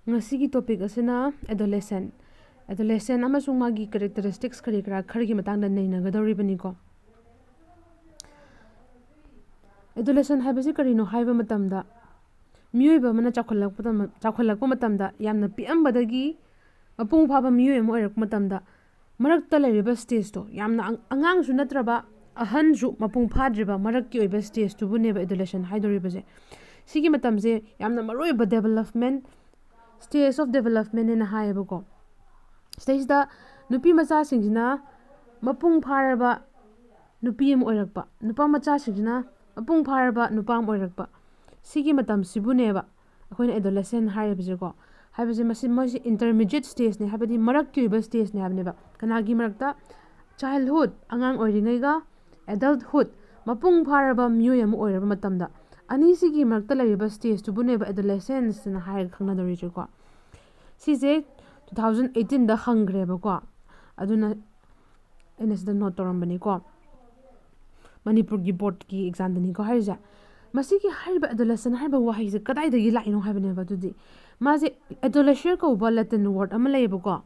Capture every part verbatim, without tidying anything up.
ꯉꯁꯤꯒꯤ topic ꯑꯁꯤꯅ adolescent, adolescent ꯑꯃꯁꯨꯡ ꯃꯥꯒꯤ characteristics ꯀꯔꯤ ꯀꯔꯥ ꯈꯔꯒꯤ ꯃꯇꯥꯡꯗ ꯅꯩꯅꯒꯗꯧꯔꯤꯕꯅꯤꯀꯣ꯫ Adolescent ꯍꯥꯏꯕꯁꯤ ꯀꯔꯤꯅꯣ ꯍꯥꯏꯕ ꯃꯇꯝꯗ, ꯃꯤꯑꯣꯏꯕ ꯑꯃꯅ ꯆꯥꯎꯈꯠꯂꯛꯄꯗ, ꯆꯥꯎꯈꯠꯂꯛꯄ ꯃꯇꯝꯗ, ꯌꯥꯝꯅ ꯄꯤꯛꯑꯝꯕꯗꯒꯤ ꯃꯄꯨꯡ ꯐꯥꯕ ꯃꯤꯑꯣꯏ ꯑꯃ ꯑꯣꯏꯔꯛꯄ ꯃꯇꯝꯗ, ꯃꯔꯛꯇ ꯂꯩꯔꯤꯕ stageꯇꯣ, ꯌꯥꯝꯅ ꯑꯉ-, ꯑꯉꯥꯡꯁꯨ ꯅꯠꯇ꯭ꯔꯕ, ꯑꯍꯟꯁꯨ ꯃꯄꯨꯡ ꯐꯥꯗ꯭ꯔꯤꯕ ꯃꯔꯛꯀꯤ ꯑꯣꯏꯕ stageꯇꯨꯕꯨꯅꯦꯕ adolescent ꯍꯥꯏꯗꯣꯔꯤꯕꯁꯦ꯫ ꯁꯤꯒꯤ ꯃꯇꯝꯁꯦ ꯌꯥꯝꯅ ꯃꯔꯨ ꯑꯣꯏꯕ development, stage of development ꯍꯥꯏꯅ ꯍꯥꯏꯌꯦꯕꯀꯣ꯫ ꯁꯤꯗꯩꯁꯤꯗ ꯅꯨꯄꯤ ꯃꯆꯥꯁꯤꯡꯁꯤꯅ ꯃꯄꯨꯡ ꯐꯥꯔꯕ ꯅꯨꯄꯤ ꯑꯃ ꯑꯣꯏꯔꯛꯄ, ꯅꯨꯄꯥ ꯃꯆꯥꯁꯤꯡꯁꯤꯅ ꯃꯄꯨꯡ ꯐꯥꯔꯕ ꯅꯨꯄꯥ ꯑꯃ ꯑꯣꯏꯔꯛꯄ, ꯁꯤꯒꯤ ꯃꯇꯝꯁꯤꯕꯨꯅꯦꯕ ꯑꯩꯈꯣꯏꯅ adolescent ꯍꯥꯏꯔꯤꯕꯁꯦꯀꯣ꯫ ꯍꯥꯏꯕꯁꯦ ꯃꯁꯤ, ꯃꯣꯏꯁꯦ intermediate stageꯅꯦ, ꯍꯥꯏꯕꯗꯤ ꯃꯔꯛꯀꯤ ꯑꯣꯏꯕ stageꯅꯦ ꯍꯥꯏꯕꯅꯦꯕ꯫ ꯀꯅꯥꯒꯤ ꯃꯔꯛꯇ? Childhood, ꯑꯉꯥꯡ ꯑꯣꯏꯔꯤꯉꯩꯒ, adulthood, ꯃꯄꯨꯡ ꯐꯥꯔꯕ ꯃꯤꯑꯣꯏ ꯑꯃ ꯑꯣꯏꯔꯕ ꯃꯇꯝꯗ꯫ ꯑꯅꯤꯁꯤꯒꯤ ꯃꯔꯛꯇ ꯂꯩꯔꯤꯕ stageꯇꯨꯕꯨꯅꯦꯕ adolescence ꯍꯥꯏꯔꯒ ꯈꯪꯅꯗꯧꯔꯤꯁꯦꯀꯣ꯫ ꯁꯤꯁꯦ two thousand eighteenꯗ ꯍꯪꯈ꯭ꯔꯦꯕꯀꯣ꯫ ꯑꯗꯨꯅ ꯑꯩꯅ ꯁꯤꯗ note ꯇꯧꯔꯝꯕꯅꯤꯀꯣ꯫ ꯃꯅꯤꯄꯨꯔꯒꯤ boardꯀꯤ examꯗꯅꯤꯀꯣ ꯍꯥꯏꯔꯤꯁꯦ꯫ ꯃꯁꯤꯒꯤ ꯍꯥꯏꯔꯤꯕ adolescent ꯍꯥꯏꯔꯤꯕ ꯋꯥꯍꯩꯁꯦ ꯀꯗꯥꯏꯗꯒꯤ ꯂꯥꯛꯏꯅꯣ ꯍꯥꯏꯕꯅꯦꯕ꯫ ꯑꯗꯨꯗꯤ ꯃꯥꯁꯦ adolescere ꯀꯧꯕ Latin word ꯑꯃ ꯂꯩꯌꯦꯕꯀꯣ꯫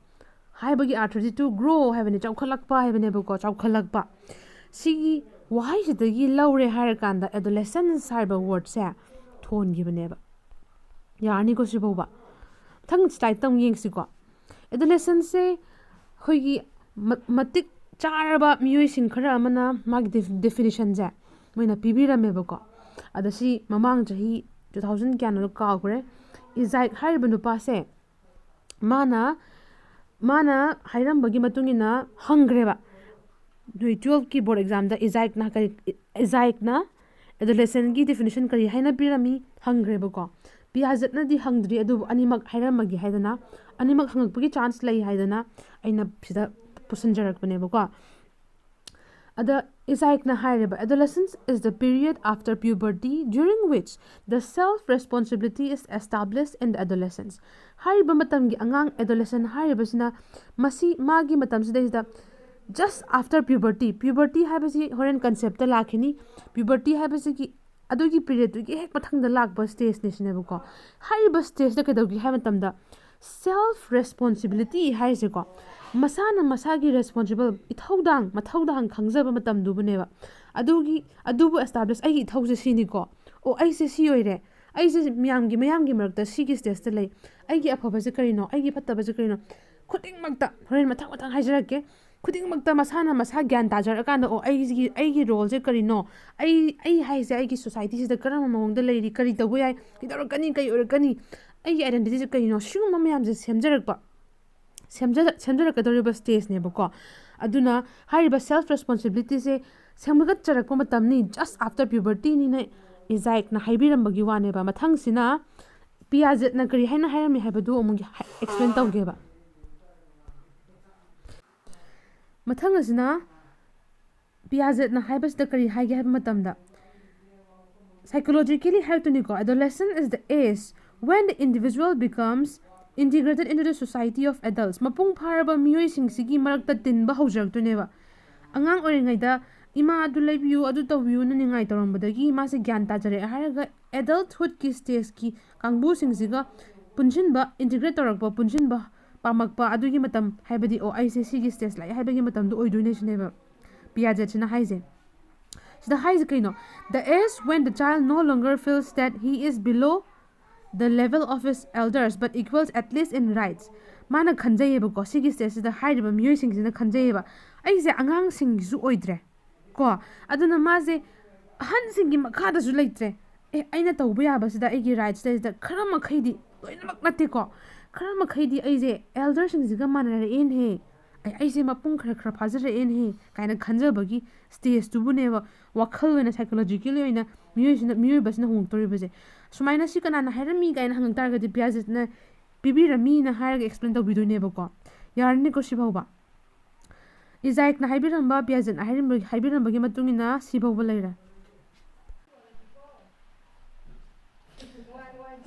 ꯍꯥꯏꯕꯒꯤ ꯑꯥꯔꯊꯗꯤ to grow ꯍꯥꯏꯕꯅꯤ, ꯆꯥꯎꯈꯠꯂꯛꯄ ꯍꯥꯏꯕꯅꯦꯕꯀꯣ, ꯆꯥꯎꯈꯠꯂꯛꯄ꯫ ꯁꯤꯒꯤ ꯋꯥꯍꯩꯁꯤꯗꯒꯤ ꯂꯧꯔꯦ ꯍꯥꯏꯔꯀꯥꯟꯗ adolescence ꯍꯥꯏꯕ wordꯁꯦ ꯊꯣꯟꯈꯤꯕꯅꯦꯕ꯫ ꯌꯥꯔꯅꯤꯀꯣ ꯁꯤꯐꯥꯎꯕ? ꯃꯊꯪ slideꯇ ꯑꯃꯨꯛ ꯌꯦꯡꯁꯤꯀꯣ꯫ Adolescenceꯁꯦ ꯑꯩꯈꯣꯏꯒꯤ ꯃ-, ꯃꯇꯤꯛ ꯆꯥꯔꯕ ꯃꯤꯑꯣꯏꯁꯤꯡ ꯈꯔ ꯑꯃꯅ ꯃꯥꯒꯤ def-, definitionꯁꯦ ꯃꯣꯏꯅ ꯄꯤꯕꯤꯔꯝꯃꯦꯕꯀꯣ꯫ ꯑꯗ ꯁꯤ ꯃꯃꯥꯡ ꯆꯍꯤ two thousand ꯀꯌꯥꯅꯣ ꯀꯥꯎꯈ꯭ꯔꯦ, Isaac ꯍꯥꯏꯔꯤꯕ ꯅꯨꯄꯥꯁꯦ ꯃꯥꯅ, ꯃꯥꯅ ꯍꯥꯏꯔꯝꯕꯒꯤ ꯃꯇꯨꯡ ꯏꯟꯅ ꯍꯪꯈ꯭ꯔꯦꯕ꯫ ꯅꯣꯏ twelveꯀꯤ board examꯗ Isaacꯅ ꯀꯔꯤ, Isaacꯅ adolescentꯀꯤ definition ꯀꯔꯤ ꯍꯥꯏꯅ ꯄꯤꯔꯝꯃꯤ ꯍꯪꯈ꯭ꯔꯦꯕꯀꯣ꯫ Piagetꯅꯗꯤ ꯍꯪꯗ꯭ꯔꯤ, ꯑꯗꯨꯕꯨ ꯑꯅꯤꯃꯛ ꯍꯥꯏꯔꯝꯃꯒꯦ ꯍꯥꯏꯗꯅ, ꯑꯅꯤꯃꯛ ꯍꯪꯉꯛꯄꯒꯤ chance ꯂꯩ ꯍꯥꯏꯗꯅ ꯑꯩꯅ ꯁꯤꯗ ꯄꯨꯁꯤꯟꯖꯔꯛꯄꯅꯦꯕꯀꯣ꯫ ꯑꯗ Isaacꯅ ꯍꯥꯏꯔꯦꯕ, "Adolescence is the period after puberty during which the self responsibility is established in the adolescence." ꯍꯥꯏꯔꯤꯕ ꯃꯇꯝꯒꯤ ꯑꯉꯥꯡ adolescent ꯍꯥꯏꯔꯤꯕꯁꯤꯅ ꯃꯁꯤ ꯃꯥꯒꯤ ꯃꯇꯝꯁꯤꯗꯩꯁꯤꯗ just after puberty, puberty ꯍꯥꯏꯕꯁꯤ ꯍꯣꯔꯦꯟ conceptꯇ ꯂꯥꯛꯈꯤꯅꯤ꯫ Puberty ꯍꯥꯏꯕꯁꯤꯒꯤ ꯑꯗꯨꯒꯤ ꯄꯤꯔꯤꯌꯠꯇꯨꯒꯤ ꯍꯦꯛ ꯃꯊꯪꯗ ꯂꯥꯛꯄ ꯁ꯭ꯇꯦꯖꯅꯦ ꯁꯤꯅꯦꯕꯀꯣ꯫ ꯍꯥꯏꯔꯤꯕ ꯁ꯭ꯇꯦꯖꯇ ꯀꯩꯗꯧꯒꯦ ꯍꯥꯏꯕ ꯃꯇꯝꯗ, ꯁꯦꯜꯐ ꯔꯦꯁꯄꯣꯟꯁꯤꯕꯤꯂꯤꯇꯤ ꯍꯥꯏꯔꯤꯁꯦꯀꯣ, ꯃꯁꯥꯅ ꯃꯁꯥꯒꯤ ꯔꯦꯁꯄꯣꯟꯁꯤꯕꯜ, ꯏꯊꯧꯗꯥꯡ ꯃꯊꯧꯗꯥꯡ ꯈꯪꯖꯕ ꯃꯇꯝꯗꯨꯕꯨꯅꯦꯕ꯫ ꯑꯗꯨꯒꯤ ꯑꯗꯨꯕꯨ ꯑꯦꯁꯇꯥꯕ꯭ꯂꯤꯁ, ꯑꯩꯒꯤ ꯏꯊꯧꯁꯦ ꯁꯤꯅꯤꯀꯣ, ꯑꯣ, ꯑꯩꯁꯦ ꯁꯤ ꯑꯣꯏꯔꯦ, ꯑꯩꯁꯦ ꯃꯌꯥꯝꯒꯤ ꯃꯌꯥꯝꯒꯤ ꯃꯔꯛꯇ ꯁꯤꯒꯤ ꯁ꯭ꯇꯦꯖꯇ ꯂꯩ, ꯑꯩꯒꯤ ꯑꯐꯕꯁꯦ ꯀꯔꯤꯅꯣ, ꯑꯩꯒꯤ ꯐꯠꯇꯕꯁꯦ ꯀꯔꯤꯅꯣ, ꯈꯨꯗꯤꯡꯃꯛꯇ ꯍꯣꯔꯦꯟ ꯃꯊꯪ ꯃꯊꯪ ꯍꯥꯏꯖꯔꯛꯀꯦ꯫ ꯈꯨꯗꯤꯡꯃꯛꯇ ꯃꯁꯥꯅ ꯃꯁꯥ ꯒ꯭ꯌꯥꯟ ꯇꯥꯖꯔꯀꯥꯟꯗ, ꯑꯣ, ꯑꯩꯒꯤ ꯑꯩꯒꯤ ꯔꯣꯜꯁꯦ ꯀꯔꯤꯅꯣ, ꯑꯩ ꯑꯩ ꯍꯥꯏꯁꯦ ꯑꯩꯒꯤ ꯁꯣꯁꯥꯏꯇꯤꯁꯤꯗ ꯀꯔꯝꯕ ꯃꯑꯣꯡꯗ ꯂꯩꯔꯤ, ꯀꯔꯤ ꯇꯧꯕ ꯌꯥꯏ, ꯀꯩꯗꯧꯔꯛꯀꯅꯤ, ꯀꯩ ꯑꯣꯏꯔꯛꯀꯅꯤ, ꯑꯩꯒꯤ ꯑꯥꯏꯗꯦꯟꯇꯤꯇꯤꯁꯦ ꯀꯔꯤꯅꯣ, ꯁꯤꯒꯨꯝꯕ ꯃꯌꯥꯝꯁꯦ ꯁꯦꯝꯖꯔꯛꯄ, ꯁꯦꯝꯖ ꯁꯦꯝꯖꯔꯛꯀꯗꯧꯔꯤꯕ ꯁ꯭ꯇꯦꯖꯅꯦꯕꯀꯣ꯫ ꯑꯗꯨꯅ ꯍꯥꯏꯔꯤꯕ ꯁꯦꯜꯐ ꯔꯦꯁꯄꯣꯟꯁꯤꯕꯤꯂꯤꯇꯤꯁꯦ ꯁꯦꯝꯒꯠꯆꯔꯛꯄ ꯃꯇꯝꯅꯤ, just after pubertyꯅꯤꯅ ꯏꯖꯥꯏꯛꯅ ꯍꯥꯏꯕꯤꯔꯝꯕꯒꯤ ꯋꯥꯅꯦꯕ꯫ ꯃꯊꯪꯁꯤꯅ ꯄꯤꯌꯥꯖꯦꯠꯅ ꯀꯔꯤ ꯍꯥꯏꯅ ꯍꯥꯏꯔꯝꯃꯤ ꯍꯥꯏꯕꯗꯨ ꯑꯃꯨꯛ ꯑꯦꯛꯁꯄ꯭ꯂꯦꯟ ꯇꯧꯒꯦꯕ꯫ ꯃꯊꯪ ꯑꯁꯤꯅ ꯄꯤꯌꯥꯖꯦꯠꯅ ꯍꯥꯏꯕꯁꯤꯗ ꯀꯔꯤ ꯍꯥꯏꯒꯦ ꯍꯥꯏꯕ ꯃꯇꯝꯗ, psychologically ꯍꯥꯏꯔꯛꯇꯣꯏꯅꯤꯀꯣ, adolescent is the age when the individual becomes integrated into the society of adults. ꯃꯄꯨꯡ ꯐꯥꯔꯕ ꯃꯤꯑꯣꯏꯁꯤꯡꯁꯤꯒꯤ ꯃꯔꯛꯇ ꯇꯤꯟꯕ ꯍꯧꯖꯔꯛꯇꯣꯏꯅꯦꯕ꯫ ꯑꯉꯥꯡ ꯑꯣꯏꯔꯤꯉꯩꯗ ꯏꯃꯥ ꯑꯗꯨ ꯂꯩꯕꯤꯌꯨ, ꯑꯗꯨ ꯇꯧꯕꯤꯌꯨꯅ ꯅꯤꯡꯉꯥꯏ ꯇꯧꯔꯝꯕꯗꯒꯤ ꯃꯥꯁꯦ ꯒ꯭ꯌꯥꯟ ꯇꯥꯖꯔꯛꯑꯦ ꯍꯥꯏꯔꯒ adulthoodꯀꯤ stageꯀꯤ ꯀꯥꯡꯕꯨꯁꯤꯡꯁꯤꯒ ꯄꯨꯟꯁꯤꯟꯕ, integrate ꯇꯧꯔꯛꯄ, ꯄꯨꯟꯁꯤꯟꯕ ꯄꯥꯝꯃꯛꯄ ꯑꯗꯨꯒꯤ ꯃꯇꯝ, ꯍꯥꯏꯕꯗꯤ, ꯑꯣ, ꯑꯩꯁꯦ ꯁꯤꯒꯤ stage ꯂꯥꯛꯑꯦ ꯍꯥꯏꯕꯒꯤ ꯃꯇꯝꯗꯣ ꯑꯣꯏꯗꯣꯏꯅꯦ ꯁꯤꯅꯦꯕ ꯄꯤꯌꯥꯖꯦꯠꯁꯤꯅ ꯍꯥꯏꯁꯦ꯫ ꯁꯤꯗ ꯍꯥꯏꯁꯦ ꯀꯩꯅꯣ? The age when the child no longer feels that he is below the level of his elders but equals at least in rights. ꯃꯥꯅ ꯈꯟꯖꯩꯌꯦꯕꯀꯣ, ꯁꯤꯒꯤ stageꯁꯤꯗ ꯍꯥꯏꯔꯤꯕ ꯃꯤꯑꯣꯏꯁꯤꯡꯁꯤꯅ ꯈꯟꯖꯩꯌꯦꯕ, ꯑꯩꯁꯦ ꯑꯉꯥꯡꯁꯤꯡꯒꯤꯁꯨ ꯑꯣꯏꯗ꯭ꯔꯦ ꯀꯣ, ꯑꯗꯨꯅ ꯃꯥꯁꯦ ꯑꯍꯟꯁꯤꯡꯒꯤ ꯃꯈꯥꯗꯁꯨ ꯂꯩꯇ꯭ꯔꯦ꯫ ꯑꯦ, ꯑꯩꯅ ꯇꯧꯕ ꯌꯥꯕꯁꯤꯗ ꯑꯩꯒꯤ rights ꯂꯩꯁꯤꯗ ꯈꯔ ꯃꯈꯩꯗꯤ, ꯂꯣꯏꯅꯃꯛ ꯅꯠꯇꯦꯀꯣ, ꯈꯔ ꯃꯈꯩꯗꯤ ꯑꯩꯁꯦ elderꯁꯤꯡꯁꯤꯒ ꯃꯥꯟꯅꯔꯛꯑꯦꯅꯦꯍꯦ, ꯑꯩ, ꯑꯩꯁꯦ ꯃꯄꯨꯡ ꯈꯔ ꯈꯔ ꯐꯥꯖꯔꯛꯑꯦꯅꯦꯍꯦ ꯀꯥꯏꯅ ꯈꯟꯖꯕꯒꯤ stageꯇꯨꯕꯨꯅꯦꯕ ꯋꯥꯈꯜ ꯑꯣꯏꯅ, psychologically ꯑꯣꯏꯅ ꯃꯤꯑꯣꯏꯁꯤꯅ, ꯃꯤꯑꯣꯏꯕꯁꯤꯅ ꯍꯣꯡꯉꯛꯇꯣꯔꯤꯕꯁꯦ꯫ ꯁꯨꯃꯥꯏꯅ ꯁꯤ ꯀꯅꯥꯅ ꯍꯥꯏꯔꯝꯃꯤ ꯀꯥꯏꯅ ꯍꯪꯉꯛ ꯇꯥꯔꯒꯗꯤ ꯄꯤꯌꯥꯖꯦꯠꯅ ꯄꯤꯕꯤꯔꯝꯃꯤꯅ ꯍꯥꯏꯔꯒ explain ꯇꯧꯕꯤꯗꯣꯏꯅꯦꯕꯀꯣ꯫ ꯌꯥꯔꯅꯤꯀꯣ ꯁꯤꯐꯥꯎꯕ? ꯏꯖꯥꯏꯛꯅ ꯍꯥꯏꯕꯤꯔꯝꯕ, ꯄꯤꯌꯥꯖꯦꯠꯅ ꯍꯥꯏꯔꯝꯕ-, ꯍꯥꯏꯕꯤꯔꯝꯕꯒꯤ ꯃꯇꯨꯡ ꯏꯟꯅ ꯁꯤꯐꯥꯎꯕ ꯂꯩꯔꯦ꯫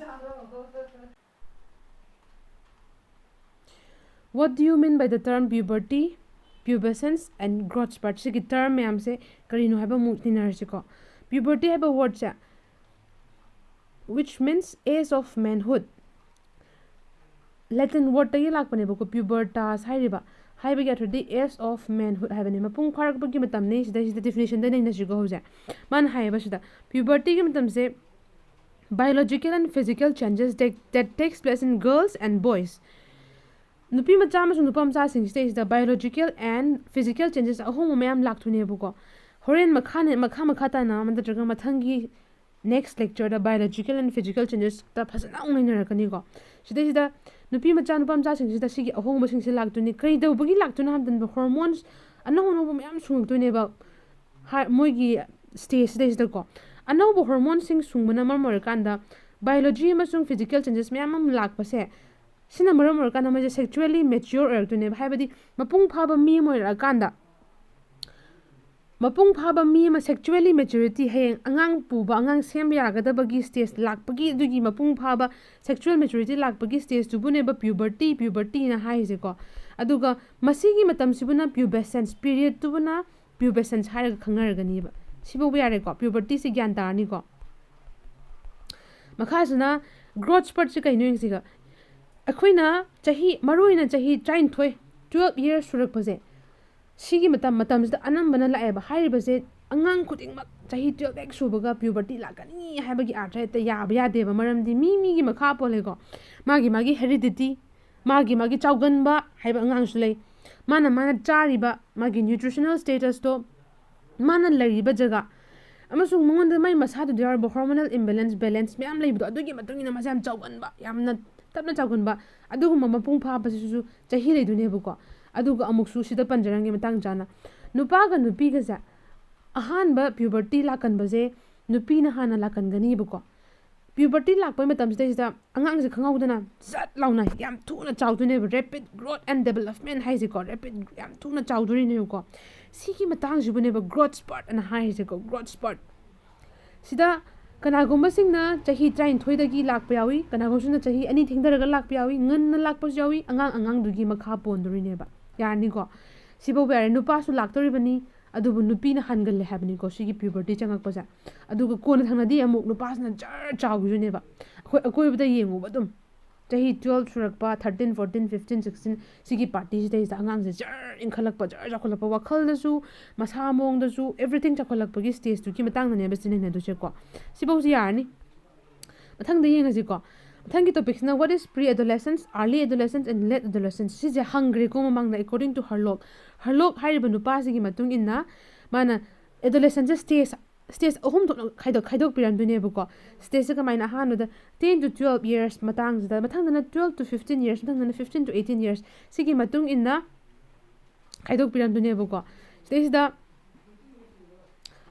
What do you mean by the term puberty, pubescence and growth spurt? ꯁꯤꯒꯤ term ꯃꯌꯥꯝꯁꯦ ꯀꯔꯤꯅꯣ ꯍꯥꯏꯕ ꯑꯃꯨꯛ ꯅꯩꯅꯔꯁꯤꯀꯣ꯫ Puberty ꯍꯥꯏꯕ wordꯁꯦ, which means age of manhood, Latin wordꯇꯒꯤ ꯂꯥꯛꯄꯅꯦꯕꯀꯣ, pubertas ꯍꯥꯏꯔꯤꯕ, ꯍꯥꯏꯕꯒꯤ ꯑꯔꯊꯗꯤ age of manhood ꯍꯥꯏꯕꯅꯤ, ꯃꯄꯨꯡ ꯐꯥꯔꯛꯄꯒꯤ ꯃꯇꯝꯅꯤ꯫ ꯁꯤꯗꯩꯁꯤꯗ definitionꯗ ꯅꯩꯅꯁꯤꯀꯣ꯫ ꯍꯧꯖꯤꯛ ꯃꯥꯅ ꯍꯥꯏꯌꯦꯕ ꯁꯤꯗ, pubertyꯒꯤ ꯃꯇꯝꯁꯦ biological and physical changes that, that takes place in girls and boys. ꯅꯨꯄꯤ ꯃꯆꯥ ꯑꯃꯁꯨꯡ ꯅꯨꯄꯥ ꯃꯆꯥꯁꯤꯡꯁꯤꯗꯩꯁꯤꯗ biological and physical changes, ꯑꯍꯣꯡꯕ ꯃꯌꯥꯝ ꯂꯥꯛꯇꯣꯏꯅꯦꯕꯀꯣ꯫ ꯍꯣꯔꯦꯟ ꯃꯈꯥ ꯃꯈꯥ ꯃꯈꯥ ꯇꯥꯅ ꯑꯃ ꯅꯠꯇ꯭ꯔꯒ ꯃꯊꯪꯒꯤ next lectureꯗ biological and physical changesꯇ ꯐꯖꯅ ꯑꯃꯨꯛ ꯅꯩꯅꯔꯛꯀꯅꯤꯀꯣ꯫ ꯁꯤꯗꯩꯁꯤꯗ ꯅꯨꯄꯤ ꯃꯆꯥ ꯅꯨꯄꯥ ꯃꯆꯥꯁꯤꯡꯁꯤꯗ ꯁꯤꯒꯤ ꯑꯍꯣꯡꯕꯁꯤꯡꯁꯦ ꯂꯥꯛꯇꯣꯏꯅꯤ꯫ ꯀꯩꯗꯧꯕꯒꯤ ꯂꯥꯛꯇꯣꯏꯅꯣ ꯍꯥꯏꯕ ꯃꯇꯝꯗ hormones ꯑꯅꯧ ꯑꯅꯧꯕ ꯃꯌꯥꯝ ꯁꯨꯡꯉꯛꯇꯣꯏꯅꯦꯕ꯫ ꯍꯥ-, ꯃꯣꯏꯒꯤ stageꯁꯤꯗꯩꯁꯤꯗꯀꯣ, ꯑꯅꯧꯕ hormoneꯁꯤꯡ ꯁꯨꯡꯕꯅ ꯃꯔꯝ ꯑꯣꯏꯔꯀꯥꯟꯗ biology ꯑꯃꯁꯨꯡ physical changes ꯃꯌꯥꯝ ꯑꯃ ꯂꯥꯛꯄꯁꯦ, ꯁꯤꯅ ꯃꯔꯝ ꯑꯣꯏꯔꯀꯥꯟꯗ ꯃꯣꯏꯁꯦ sexually mature ꯑꯣꯏꯔꯛꯇꯣꯏꯅꯦꯕ꯫ ꯍꯥꯏꯕꯗꯤ ꯃꯄꯨꯡ ꯐꯥꯕ ꯃꯤ ꯑꯃ ꯑꯣꯏꯔꯛꯑꯀꯥꯟꯗ, ꯃꯄꯨꯡ ꯐꯥꯕ ꯃꯤ ꯑꯃ sexually maturity, ꯍꯌꯦꯡ ꯑꯉꯥꯡ ꯄꯨꯕ, ꯑꯉꯥꯡ ꯁꯦꯝꯕ ꯌꯥꯒꯗꯕꯒꯤ stage ꯂꯥꯛꯄꯒꯤ, ꯑꯗꯨꯒꯤ ꯃꯄꯨꯡ ꯐꯥꯕ sexual maturity ꯂꯥꯛꯄꯒꯤ stageꯇꯨꯕꯨꯅꯦꯕ puberty, pubertyꯅ ꯍꯥꯏꯔꯤꯁꯦꯀꯣ꯫ ꯑꯗꯨꯒ ꯃꯁꯤꯒꯤ ꯃꯇꯝꯁꯤꯕꯨꯅ pubescence periodꯇꯨꯕꯨꯅ pubescence ꯍꯥꯏꯔꯒ ꯈꯪꯅꯔꯒꯅꯤꯕ꯫ ꯁꯤꯐꯥꯎꯕ ꯌꯥꯔꯦꯀꯣ, pubertyꯁꯦ ꯒ꯭ꯌꯥꯟ ꯇꯥꯔꯅꯤꯀꯣ꯫ ꯃꯈꯥꯁꯤꯅ growth spurtꯁꯦ ꯀꯩꯅꯣ ꯌꯦꯡꯁꯤꯒ꯫ ꯑꯩꯈꯣꯏꯅ ꯆꯍꯤ, ꯃꯔꯨꯑꯣꯏꯅ ꯆꯍꯤ ꯇꯔꯥꯅꯤꯊꯣꯏ, twelve years ꯁꯨꯔꯛꯄꯁꯦ, ꯁꯤꯒꯤ ꯃꯇꯝ, ꯃꯇꯝꯁꯤꯗ ꯑꯅꯝꯕꯅ ꯂꯥꯛꯑꯦꯕ꯫ ꯍꯥꯏꯔꯤꯕꯁꯦ ꯑꯉꯥꯡ ꯈꯨꯗꯤꯡꯃꯛ ꯆꯍꯤ twelve ꯍꯦꯛ ꯁꯨꯕꯒ puberty ꯂꯥꯛꯀꯅꯤ ꯍꯥꯏꯕꯒꯤ ꯑꯥꯔꯊ ꯍꯦꯛꯇ ꯌꯥꯕ ꯌꯥꯗꯦꯕ꯫ ꯃꯔꯝꯗꯤ ꯃꯤ ꯃꯤꯒꯤ ꯃꯈꯥ ꯄꯣꯜꯂꯦꯀꯣ꯫ ꯃꯥꯒꯤ ꯃꯥꯒꯤ heredity, ꯃꯥꯒꯤ ꯃꯥꯒꯤ ꯆꯥꯎꯒꯟꯕ ꯍꯥꯏꯕ ꯑꯉꯥꯡꯁꯨ ꯂꯩ, ꯃꯥꯅ ꯃꯥꯅ ꯆꯥꯔꯤꯕ ꯃꯥꯒꯤ nutritional statusꯇꯣ, ꯃꯥꯅ ꯂꯩꯔꯤꯕ ꯖꯒꯥ, ꯑꯃꯁꯨꯡ ꯃꯉꯣꯟꯗ ꯃꯥꯏ ꯃꯁꯥꯗꯨꯗ ꯌꯥꯎꯔꯤꯕ hormonal imbalance, balance ꯃꯌꯥꯝ ꯂꯩꯕꯗꯣ, ꯑꯗꯨꯒꯤ ꯃꯇꯨꯡ ꯏꯟꯅ ꯃꯥꯁꯦ ꯌꯥꯝ ꯆꯥꯎꯒꯟꯕ, ꯌꯥꯝꯅ ꯇꯞꯅ ꯆꯥꯎꯒꯟꯕ, ꯑꯗꯨꯒꯨꯝꯕ ꯃꯄꯨꯡ ꯐꯥꯕꯁꯤꯁꯨ ꯆꯍꯤ ꯂꯩꯗꯣꯏꯅꯦꯕꯀꯣ꯫ ꯑꯗꯨꯒ ꯑꯃꯨꯛꯁꯨ ꯁꯤꯗ ꯄꯟꯖꯔꯝꯒꯦ ꯃꯇꯥꯡ ꯆꯥꯅ, ꯅꯨꯄꯥꯒ ꯅꯨꯄꯤꯒꯁꯦ ꯑꯍꯥꯟꯕ puberty ꯂꯥꯛꯀꯟꯕꯁꯦ ꯅꯨꯄꯤꯅ ꯍꯥꯟꯅ ꯂꯥꯛꯀꯟꯒꯅꯤꯕꯀꯣ꯫ Puberty ꯂꯥꯛꯄꯩ ꯃꯇꯝꯁꯤꯗꯩꯁꯤꯗ ꯑꯉꯥꯡꯁꯦ ꯈꯪꯍꯧꯗꯅ ꯖꯠ ꯂꯥꯎꯅ ꯌꯥꯝ ꯊꯨꯅ ꯆꯥꯎꯗꯣꯏꯅꯦꯕ, rapid growth and development ꯍꯥꯏꯁꯦꯀꯣ, rapid, ꯌꯥꯝ ꯊꯨꯅ ꯆꯥꯎꯗꯣꯔꯤꯅꯦꯕꯀꯣ꯫ ꯁꯤꯒꯤ ꯃꯇꯥꯡꯁꯤꯕꯨꯅꯦꯕ growth spurt ꯑꯅ ꯍꯥꯏꯔꯤꯁꯦꯀꯣ, growth spurt꯫ ꯁꯤꯗ ꯀꯅꯥꯒꯨꯝꯕꯁꯤꯡꯅ ꯆꯍꯤ ꯇꯔꯥꯅꯤꯊꯣꯏꯗꯒꯤ ꯂꯥꯛꯄ ꯌꯥꯎꯏ, ꯀꯅꯥꯒꯨꯝꯕꯁꯤꯡꯅ ꯆꯍꯤ ꯑꯅꯤ ꯊꯦꯡꯊꯔꯒ ꯂꯥꯛꯄ ꯌꯥꯎꯏ, ꯉꯟꯅ ꯂꯥꯛꯄꯁꯨ ꯌꯥꯎꯏ, ꯑꯉꯥꯡ ꯑꯉꯥꯡꯗꯨꯒꯤ ꯃꯈꯥ ꯄꯣꯟꯗꯣꯔꯤꯅꯦꯕ꯫ ꯌꯥꯔꯅꯤꯀꯣ? ꯁꯤꯐꯥꯎꯕ ꯌꯥꯔꯦ꯫ ꯅꯨꯄꯥꯁꯨ ꯂꯥꯛꯇꯣꯔꯤꯕꯅꯤ, ꯑꯗꯨꯕꯨ ꯅꯨꯄꯤꯅ ꯍꯥꯟꯒꯜꯂꯦ ꯍꯥꯏꯕꯅꯤꯀꯣ ꯁꯤꯒꯤ puberty ꯆꯪꯉꯛꯄꯁꯦ꯫ ꯑꯗꯨꯒ ꯀꯣꯟꯅ ꯊꯪꯅꯗꯤ ꯑꯃꯨꯛ ꯅꯨꯄꯥꯁꯤꯅ ꯖꯔ ꯆꯥꯎꯈꯤꯗꯣꯏꯅꯦꯕ꯫ ꯑꯩꯈꯣꯏ ꯑꯀꯣꯏꯕꯗ ꯌꯦꯡꯉꯨꯕ ꯑꯗꯨꯝ, ꯆꯍꯤ twelve ꯁꯨꯔꯛꯄ, thirteen, fourteen, fifteen, sixteen, ꯁꯤꯒꯤ party ꯁꯤꯗꯩꯁꯤꯗ ꯑꯉꯥꯡꯁꯦ ꯖꯔ ꯏꯟꯈꯠꯂꯛꯄ, ꯖꯔ ꯆꯥꯎꯈꯠꯂꯛꯄ, ꯋꯥꯈꯜꯗꯁꯨ, ꯃꯁꯥ ꯃꯑꯣꯡꯗꯁꯨ, everything ꯆꯥꯎꯈꯠꯂꯛꯄꯒꯤ stage ꯇꯨꯒꯤ ꯃꯇꯥꯡꯗꯅꯦꯕ ꯁꯤ ꯅꯩꯅꯗꯣꯏꯁꯦꯀꯣ꯫ ꯁꯤꯐꯧꯁꯤ ꯌꯥꯔꯅꯤ꯫ ꯃꯊꯪꯗ ꯌꯦꯡꯉꯁꯤꯀꯣ꯫ ꯃꯊꯪꯒꯤ topic ꯁꯤꯅ what is pre adolescence, early adolescence and late adolescence? ꯁꯤꯁꯦ ꯍꯪꯈ꯭ꯔꯦꯀꯣ ꯃꯃꯥꯡꯗ꯫ According to Harlock, Harlock ꯍꯥꯏꯔꯤꯕ ꯅꯨꯄꯥꯁꯤꯒꯤ ꯃꯇꯨꯡ ꯏꯟꯅ ꯃꯥꯅ adolescence ꯁꯦ stage, stage ꯑꯍꯨꯝ ꯊꯣꯛꯅ ꯈꯥꯏꯗꯣꯛ, ꯈꯥꯏꯗꯣꯛꯄꯤꯔꯝꯗꯣꯏꯅꯦꯕꯀꯣ꯫ Stage ꯁꯦ ꯀꯃꯥꯏꯅ? ꯑꯍꯥꯟꯕꯗ ten to twelve years ꯃꯇꯥꯡꯁꯤꯗ, ꯃꯊꯪꯗꯅ twelve to fifteen years, ꯃꯊꯪꯗꯅ fifteen to eighteen years, ꯁꯤꯒꯤ ꯃꯇꯨꯡ ꯏꯟꯅ ꯈꯥꯏꯗꯣꯛꯄꯤꯔꯝꯗꯣꯏꯅꯦꯕꯀꯣ꯫ ꯁꯤꯗꯩꯁꯤꯗ